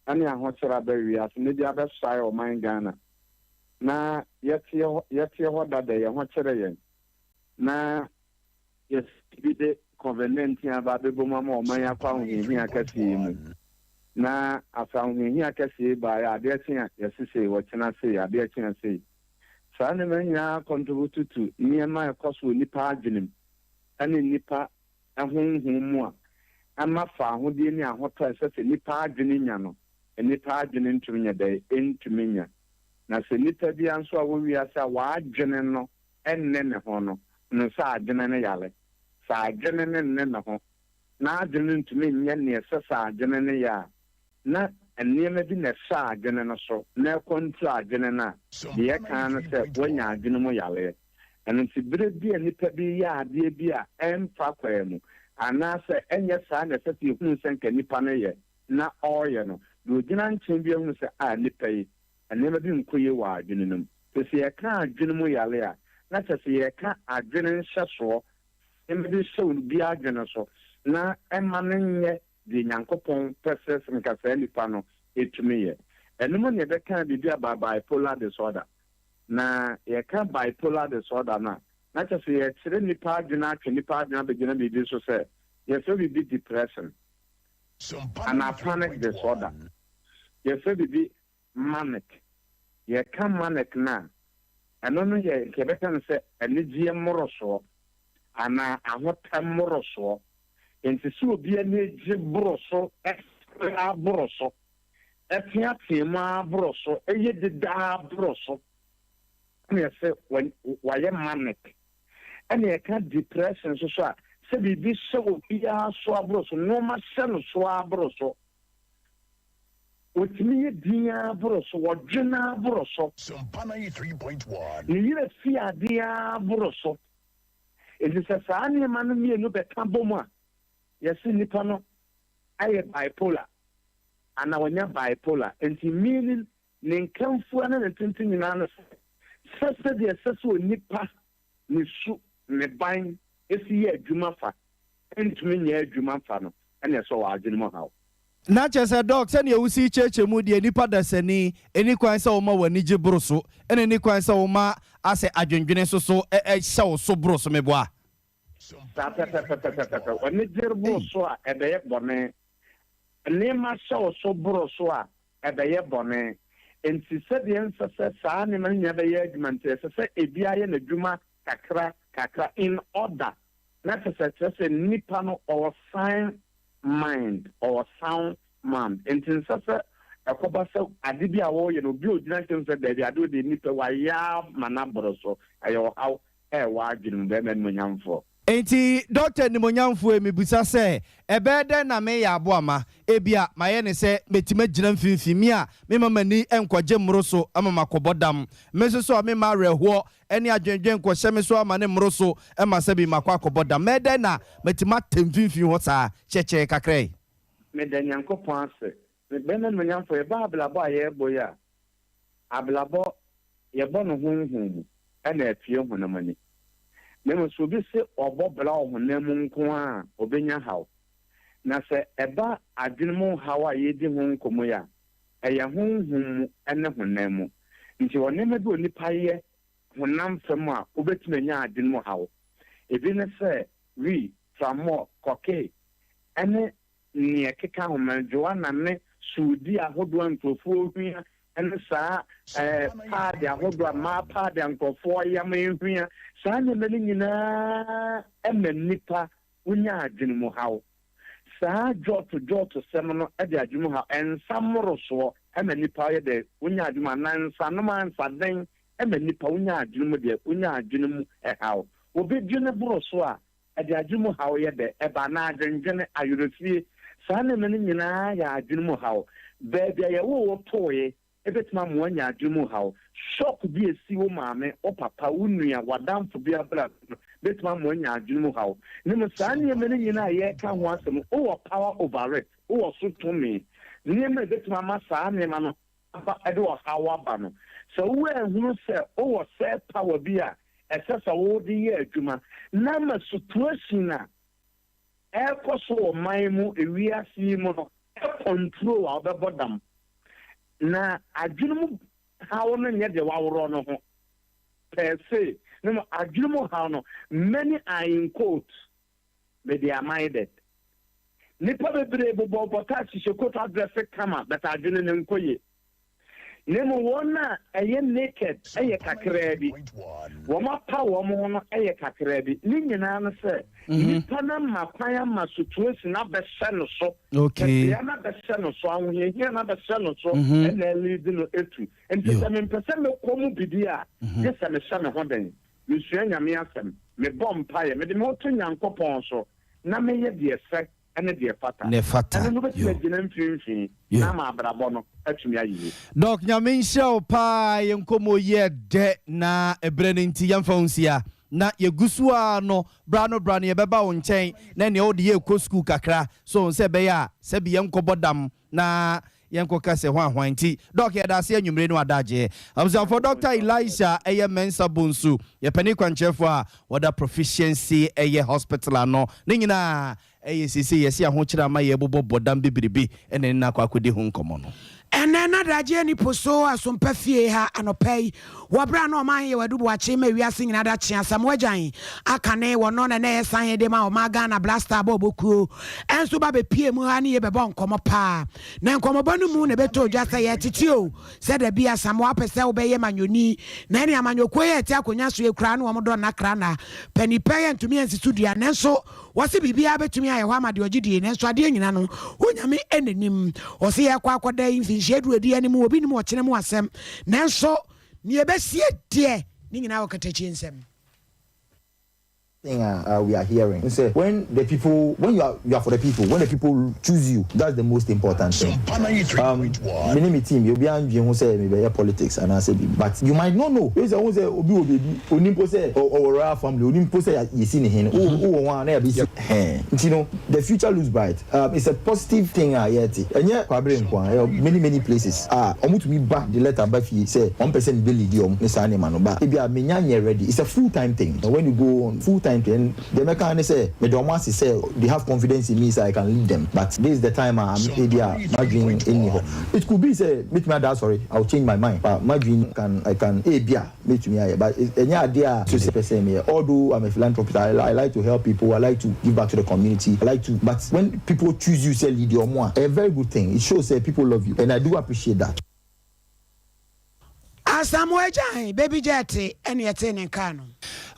ɛne ahokyere aba wiase, na ebi abɛsae ɔman Ghana. Na yɛteɛ hɔ, yɛteɛ hɔ dada, yɛn ho kyere yɛn. Na yɛsi bi de Covid 19 aba abɛbom ama ɔman yi akɔ ahohiahia kɛseɛ yi mu. Na afei ahohiahia kɛseɛ yi baeɛ a, adeɛ kye a yɛse sei, ɔkyena sei, adeɛ kye a sei. Saa nneɛma yi nyinaa contribute to nneɛma a ɛkɔ so wɔ nnipa adwenem ne nnipa honhom mu a ɛma fawohodie ne ahotɔ a ɛsɛ sɛ nnipa adwene nya no, nnipa adwene ntumi nyɛ dɛn? Ɛntumi nya. Na sɛ nnipa biara nso a wɔ wiase a w'adwene no nne ne ho no, hunu sɛ adwene no yare. Sɛ adwene no nne ne ho, na adwene no ntumi nyɛ nea ɛsɛ sɛ adwene no yɛ a, na nneɛma bi na ɛhyɛ adwene no so na ɛkɔntro adwene no a, deɛ ɛka ara ne sɛ woanya adwene mu yareɛ. Ɛno nti, berɛ bi a nnipa bi reyɛ adeɛ bi a ɛmfa kwan mu, anaasɛ ɛnyɛ saa na ɛsɛ sɛ yɛhunu sɛ nka nipa no yɛ na ɔreyɛ no, deɛ ɔgyina nkyɛn bi ahunu sɛ, ah, nipa yi, nneɛma bi nkɔ yie wɔ adwene no mu. Nti sɛ yɛka adwene mu yare a, na kyerɛ sɛ yɛreka adwene nhyɛsoɔ, nneɛma bi hyɛ obi adwene so na ɛmma no nyɛ deɛ Nyankopɔn pɛ sɛ nka saa nipa no tumi yɛ. Ɛno mu na yɛbɛka biribi aba bipolar disorder. Na yɛka bipolar disorder no a, na kyerɛ sɛ yɛrekyerɛ nnipa adwene atwe nnipa adwene abɛgyina biribi so sɛ yɛfrɛ biribi depression anaa panic disorder. Yɛfrɛ biribi manic. Yɛka manic no a, ɛno no yɛ nka yɛbɛka no sɛ anigyeɛ mmorosoɔ. anaa ahotɛ mmorosoɔ. Enti sɛ obi ani gye boro so, sere ara boro so, teateam ara boro so, yɛ dede ara boro so, ɛna yɛse wayɛ manic. Ɛna yɛka depression nso so a, sɛ biribi hyɛ obiara so aboro so, nnoɔma hyɛ no so ara boro so. Wɔtumi yɛ din ara boro so, wɔdwen ara boro so. Ne werɛ fi adeɛ ara boro so. Enti sɛ saa nneɛma no mmienu bɛka bom a, yɛse nipa no ayɛ bipolar anaa wanya bipolar. Enti meaning ne nkamfua ne ne tenten nyinaa ne sɛ, sɛ sɛdeɛ ɛsɛ sɛ onipa ne su, ne ban si yɛ adwuma fa ntumi nyɛ adwuma mfa no, ɛna ɛsɔ wɔ adwene mu haw. Na kyerɛ sɛ Doc, sɛdeɛ wosi kyerɛkyerɛ mu deɛ nipa dasani, ɛni kwan sɛ woma w'ani gye boro so, ɛna ɛni kwan sɛ woma asɛ adwendwene nso so hyɛ wo so boro so, meboa? Saa pɛpɛpɛpɛpɛpɛ, w'ani gye boro so a, ɛbɛyɛ bɔne. Nneɛma hyɛ wo so boro so a, ɛbɛyɛ bɔne. Enti sɛdeɛ ɛnsɛ sɛ saa nneɛma no nyinaa bɛyɛ adwuma nti, ɛsɛ sɛ ebiara yɛ n'adwuma kakra kakra in order na kyerɛ sɛ kyerɛ sɛ nipa no ɔwɔ sound mind, ɔwɔ sound mind. Enti nsɛ sɛ ɛkɔba sɛ ade bi a wɔreyɛ no obi a ogyina nkyɛn sɛ daabi ade wei deɛ nipa wayɛ ama no aboro so, ɛyɛ ɔhaw ɛwɔ adwene mu, bɛrima animuonyamfoɔ. Enti dɔkta animuonyamfoɔ yi, mebisa sɛ, ɛbɛyɛ dɛn na mereyɛ aboa ma? Ebia mayɛ no sɛ mɛtumi agyina mfimfini, me a memma m'ani nkɔgye mmoro so ma makɔbɔ dam, me nso so a memma awerɛhoɔ ne adwendwen nkɔhyɛ me so ama no mmoro so ma sɛbi makɔ akɔbɔ dam. Mɛyɛ dɛn na matumi atɛ mfimfini hɔ saa? Kyerɛkyerɛ kakra yi. Meda Nyankopɔn ase. Me bɛma animuonyamfoɔ, yɛba abrabɔ a yɛrebɔ yi a, abrabɔ Yɛbɔ no honhom mu na apue honam ani. Na mmom sɛ obi se ɔbɔ bra wɔ honam mu nko ara a, obenya haw. Na sɛ ɛba adwene mu haw a yɛredi ho nkɔmmɔ yi a, ɛyɛ honhom mu ne honam mu. Nti wɔ nneɛma bi a onipa yɛ honam fam a, wobetumi anya adwene mu haw. Ebi ne sɛ wii, tramɔɔ, kɔkee, ne nea ɛkeka ho, marijuana ne suudi ahodoɔ a nkurɔfoɔ hua ne saa ɛɛ paade ahodoɔ a mmaa paade a nkurɔfoɔ yam hua, saa nneɛma no nyinaa ma nnipa wonya adwene mu haw. Saa dwɔɔto dwɔɔto sɛm no de adwene mu haw, nsa mmorosoɔ ma nnipa yɛ dɛ wonya adwene mu anaa nsanom a nsaden ma nnipa wonya adwene mu deɛ wonya adwene mu haw. Obi dwene boro so a, Ɛde adwene mu haw yɛ dɛ ba anaa adwendwene, awerɛfie. Saa nneɛma no nyinaa yɛ adwene mu haw. Baabi a yɛwoo wo tooe bɛtumi ama woanya adwene mu haw. Shock bi a ɛsi wo maame, wo papa, wo nua, w'adamfo bi abrabɔ mu no bɛtumi ama woanya adwene mu haw. Na mmom saa nneɛma no nyinaa a yɛreka ho asɛm no, wowɔ power over it, wowɔ so tumi. Nneɛma a ɛbɛtumi ama saa nneɛma no aba de ɔhaw aba no, sɛ woanhunu sɛ wowɔ sɛ power bi a ɛsɛ sɛ wode yɛ adwuma na ama situation a ɛrekɔ so wɔ man mu, ewiase yi mu no, control a wobɛbɔ dam. Na adwene mu haw no nyɛ deɛ waworɔ no ho per se, na mmom adwene mu haw no, many are in quotes, but they are minded. Nnipa bebree bobɔ bɔta hyehyɛ coat adrɛse kama but adwene no nkɔ yie. Na mmom wɔn a ɛyɛ naked yɛ kakraa bi. Wɔn apa wɔn ho no yɛ kakraa bi. Ne nyinaa no sɛ nipa no ama kwan ama situation abɛhyɛ no so. Tebea no abɛhyɛ no so, ahohiahia no abɛhyɛ no so ɛna ɛlead no etu. Nti sɛ mempɛ sɛ mɛkɔ mu bi deɛ a, gye sɛ mehyɛ me ho den. Mesua Nyame asɛm, mebɔ mpaeɛ, mede me ho to Nyankopɔn so na meyɛ deɛ ɛsɛ ne deɛ ɛfata. Ne fata. Ɛno no wobɛtumi agyina mfimfini na ama abrabɔ no atumi ayɛ yie. Doc Nyame nhyira wo paa yɛn nkɔmmɔ yi yɛ dɛ na ɛberɛ no nti yɛmfa wo nsia na yɛgu so ara no bra no bra no yɛbɛba wo nkyɛn na neɛ wode yɛ kɔ sukuu kakra so sɛ ɛbɛyɛ a sɛbi yɛnkɔbɔ dam na yɛnkɔka sɛ hwan hwan nti. Doc yɛda ase anwummere no adagyeɛ. Abusuafoɔ Doctor Elisha ɛyɛ Mensah Bonsu yɛ panin kwankyerɛfoɔ a wɔda Proficiency ɛyɛ Hospital ano. Ne nyinaa ɛyɛ seesei yɛse ahokyere ama yɛbobɔ bɔdam bibiribi ɛna ne no akɔ akɔdi ho nkɔmmɔ no. Ɛnnɛ na daagye ani po so asompa fie ha anɔpa yi wɔ berɛ a na ɔman yɛ wadu boakye ma wiase nyinaa da kye Asamoah Gyan aka ne wɔ no na na ɛyɛ san de ma ɔman Ghana Black Star bɔɔlbɔ kuo nso ba bɛpie mu ha ne yɛ bɛbɔ nkɔmmɔ paa na nkɔmmɔbɔ no mu na ɛbɛtɔ dwa sɛ yɛtete o sɛ dabi Asamoah pɛ sɛ wobɛyɛ manyɔni na ɛne amanyɔkuo yɛ ɛte akonnwa so ekura ne wɔn dɔ nnakra na panipa yɛ ntumi ansi so dua nanso Wɔse biribiara bɛtumi ayɛ hɔ ama deɛ ɔgye die, nanso adeɛ nyina no, Onyame na nim. Ɔse yɛrekɔ akɔda yi, mfinhyia du adi anim, obi nnim ɔkyena mu asɛm, nanso neɛ ɛbɛsie deɛ, ne nyinaa wɔ katakyie nsam. Thing a we are hearing n sɛ when the people when you are you are for the people when the people choose you that's the most important thing um me ne me team obiara ndwen ho sɛ mebɛyɛ politics anaasɛ biribi but you might not know sɛ wohu sɛ obi wɔ baabi Onim mpo sɛ ɔwɔ royal family, onim mpo sɛ yɛsi ne hene. Wo wɔ ho a na yɛabɛsi hɛn. Nti no, the future looks bright. Um, it's a positive thing a yɛte. Ɛnyɛ Kwabre nko ara, ɛwɔ many many places a wɔtumi ba de letter ba fie sɛ wɔn pɛ sɛ mebɛ leadi wɔn ne saa nneɛma no, but ebia menya nyɛ ready. It's a full time thing. When you go on full time thing, and deɛ mɛka ara ne sɛ meda wɔn ase sɛ they have confidence in me sɛ I can lead them, but this is the time a ebia m'adwene nni hɔ. It could be sɛ mɛtumi ada asɔre, I will change my mind, but m'adwene can, I can ebia. Mɛtumi ayɛ but ɛnyɛ adeɛ a sɛ pɛ sɛ meyɛ although I'm a philanthropist I I like to help people I like to give back to the community I like to but when people choose you sɛ lead wɔn a ɛyɛ very good thing it shows sɛ people love you and I do appreciate that. Asamoah Gyan, Baby Jet ɛne ɛtee ne nkaa no.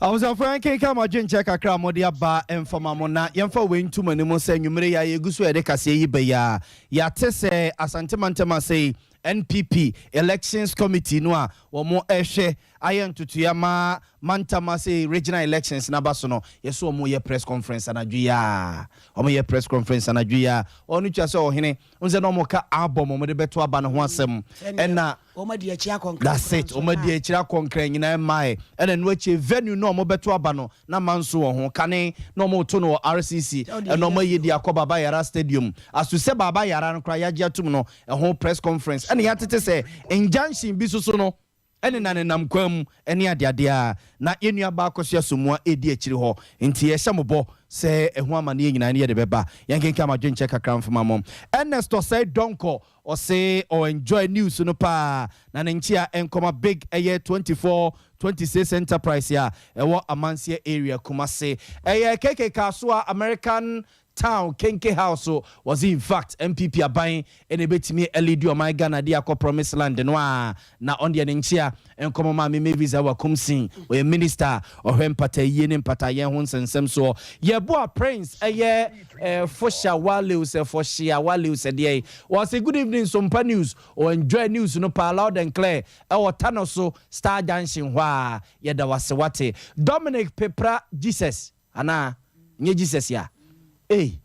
Abusuafo yɛnkenkan mo adwenkyerɛ kakra a mode aba mfa ma mo na yɛmfa wei nto mo anim sɛ anwummere yi a yɛgu so a yɛde kaseɛ yi ba yi a yɛate sɛ Asante mantam ase yi NPP Elections Committee no a wɔrehwɛ ayɛ ntotoeɛ ama mantam ase regional elections no aba so no, yɛsɛ wɔyɛ press conference anadwo yi a. Wɔyɛ press conference anadwo yi a. Ɔno twa sɛ ɔhene, wohu sɛ na wɔka album a wɔde bɛto aba no ho asɛm. Ɛna That's it, wɔn adi akyire akɔnkran nyinaa mmae. Ɛna ɛno akyire venue no a wɔbɛto aba no, na manso wɔ ho. Kane na wɔreto no wɔ RCC, ɛna wɔayi de akɔ Baba Yara Stadium. Aso sɛ Baba Yara no koraa yɛagye atom no, ɛho press conference ɛna yɛatete sɛ injunction bi soso no ɛnena nenam kwan mu ɛne adeade a na yɛn nua baa Akosua Somoa ɛredi akyiri hɔ nti yɛhyɛ mo bɔ sɛ ɛho amaneɛ nyinaa ne yɛde bɛba. Yɛnkenkan mo adwenkyɛ kakra mfoma mo. Ernest Osei Donkor ɔse ɔ enjoy news no paa na ne nkyea nkɔma big ɛyɛ 24 26 enterprise a ɛwɔ Amanseɛ area Kumasi. Ɛyɛ KK Kasoa American Town Kenke House so wɔse infact NPP aban na ɛbɛtumi alidi ɔman Ghana de akɔ promise land no a na ɔno deɛ ne nkyea nkɔmɔ Maame Mavis Awa Kumsin ɔyɛ minister a ɔhwɛ mpataayie ne mpataayɛn ho nsɛnsɛm soɔ Yɛboa Prince ɛyɛ Fosha Walew sɛ Fɔhyea Walew sɛ deɛn wɔse good evening Sompa news ɔ enjoy news no paa loud and clear ɛwɔ Tano so Star Junction hɔ a yɛda wase wate Dominic Pepra Jesus Anaa? Nyɛ Jesus ya? Ei!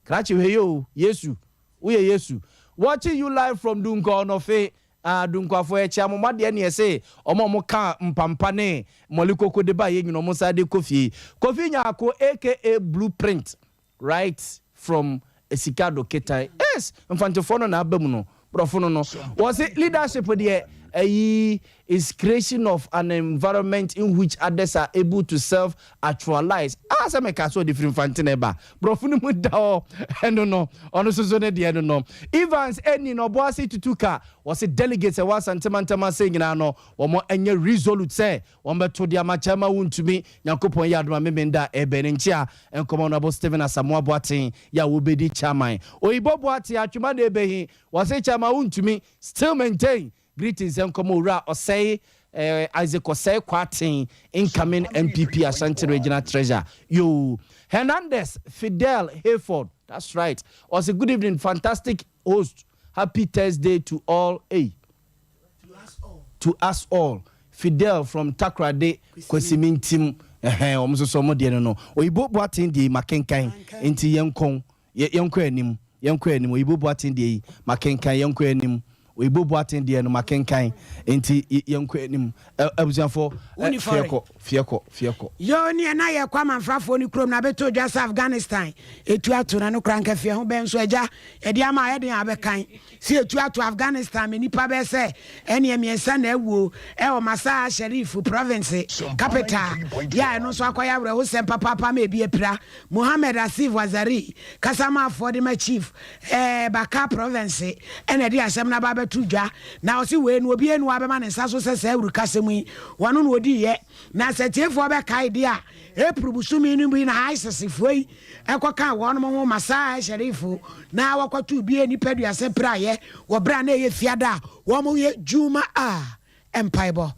Krakye hwɛ yie o, Yesu, woyɛ Yesu. Watching you live from Dunkwa Ɔnɔfe, ah Dunkwafo yɛkyea mo, mo adeɛ ne yɛse ɔmo a ɔmo ka mpampa ne mɔle koko de ba yɛ nyina ɔmo nsa de kɔ fie. Kofi Nyarko aka Blue Print Right from Esikado Ketan yes Mfantefoɔ no na aba mu no brɔfo no no wɔse leadership deɛ ɛyi is creation of an environment in which others are able to self actualize ah sɛ meka sɛ ɔde firi Mfante na ɛba brɔfo no mu da hɔ ɛno no ɔno nso so ne deɛ no no Evans Eni na ɔboase tutu ka wɔse delegates ɛwɔ Asante mantam ase nyinaa no wɔn ɛnyɛ resolute sɛ Wɔbɛto de ama kyɛ ma wontumi. Nyankopɔn yɛ adom a Memenda a ɛbɛn ne nkyea nkɔm Honourable Stephen Asamoah Boateng yɛ a wobedi chairman. Oyibo Boateng Atwema na ebehi wɔse kyɛ ma wontumi still maintain Greetings nkɔm Owura Osei eh, Isaac Osei Kwarteng incoming NPP Ashanti Regional Treasurer yoo Hernandez Fidel Hayford that's right ɔse good evening fantastic host happy Thursday to all ei. To us all Fidel from Takoradi Kwasimintim ɛhɛn wɔn nso so wɔn deɛ no no Oyibo Boateng deɛ yi makenkan nti yɛnkɔ yɛnkɔ anim yɛnkɔ anim Oyibo Boateng deɛ yi makenkan yɛnkɔ anim Oyibo Boateng deɛ no makenkan nti yɛnkɔ anim abusuafoɔ fiɛkɔ fiɛkɔ fiɛkɔ. Yoo neɛ na yɛkɔ amanfrafoɔ no kurom na bɛtɔ dwa sɛ Afghanistan ɛtu ato na no kora nka fie ho bɛn nso agya yɛde ama ayɛ den a bɛkan Sɛ yɛtu ato Afghanistan ma nnipa bɛyɛ sɛ ɛneɛ mmiɛnsa na awuo ɛwɔ Masar Sharif province capital yɛ a ɛno nso akɔyɛ awerɛhosɛm papaapa ma ebi apira. Mohammed Asif Wazari, kasamafoɔ de ma Chief ɛɛ Bakar province ɛna ɛde asɛm no aba abɛto. abɛto dwa na ɔse wei no obiara nni hɔ a bɛma ne nsa so sɛ saa awurukasɛm yi wɔno na ɔdiiɛ. Na sɛ atiefoɔ bɛkae deɛ a, April bosome no mu yi na ISIS foɔ yi kɔkaa wɔnom ho Masar Sharif na wɔkɔtoo bie nnipa aduasa piraeɛ wɔ berɛ a na ɛyɛ fiada a wɔyɛ Juma a mpaebɔ.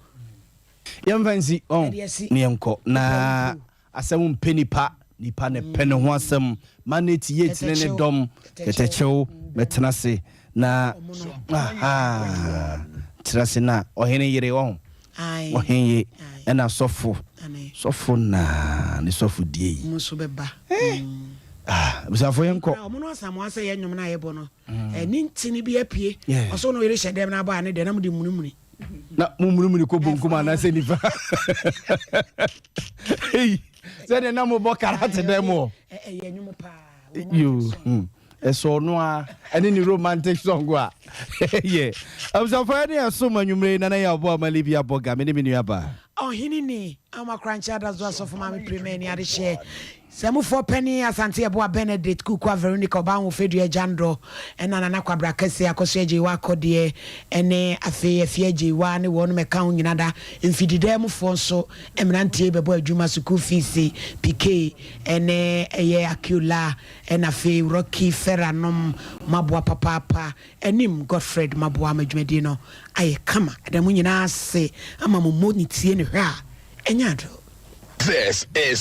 Yɛmfa nsi ɔn ne yɛnkɔ na asɛm mpɛ nipa, nipa na ɛpɛ ne ho asɛm. Manate Yates ne ne dɔm kɛtɛkyɛw bɛtena ase na ahaa tena ase na ɔhene yere ɔho ɔhen ye ɛna sɔfo sɔfo na ne sɔfo die yi. Ɔmo nso bɛba. Eh ah abusuafo yɛn kɔ. Ɔmo no asamoa sɛ yɛ nnwom no a yɛbɔ no ɛne ntini bi apue ɔsɛ ɔno yere hyɛ dɛm na abɔ a ne deɛ na mo de munimuni. Na mo munimuni kɔ bonkum anaasɛ nifa. Ei sɛdeɛ na mobɔ karate dɛm wɔ. Ɛyɛ nnwom paa. Yo hmm. Ɛsɔ ɔno a ɛne ne romantic song a yɛ. Abusuafo ɛne ɛso ma nwumire yi nana yɛ ɔbɔ ama Libya bɔga me ne me nua baa. Ɔhene ni, Ama Korankye Adazo Asɔfo Maame Prima Ani Adehyeɛ Samufoɔ Panin Asante Yeboah Benedict Kukua Veronica Ɔbaaho Fadua Agyandɔ ɛna Nana Kwabra Kɛse Akosua Agyeiwaa Akɔdeɛ ɛne afei Afie Agyeiwaa ne wɔnom ɛka ho nyina da Mfididaa mufoɔ nso mmeranteɛ yi bɛbɔ adwuma Sukuu Fees Pikee ɛne ɛyɛ Akiola Ɛna afei Rocky Ferrer nom moaboa papaapa anim Godfred moaboa ama dwumadie no ayɛ kama ɛda mo nyinaa ase ama mo mmɔ ne tie ne hwɛ a ɛnyɛ ado. This is.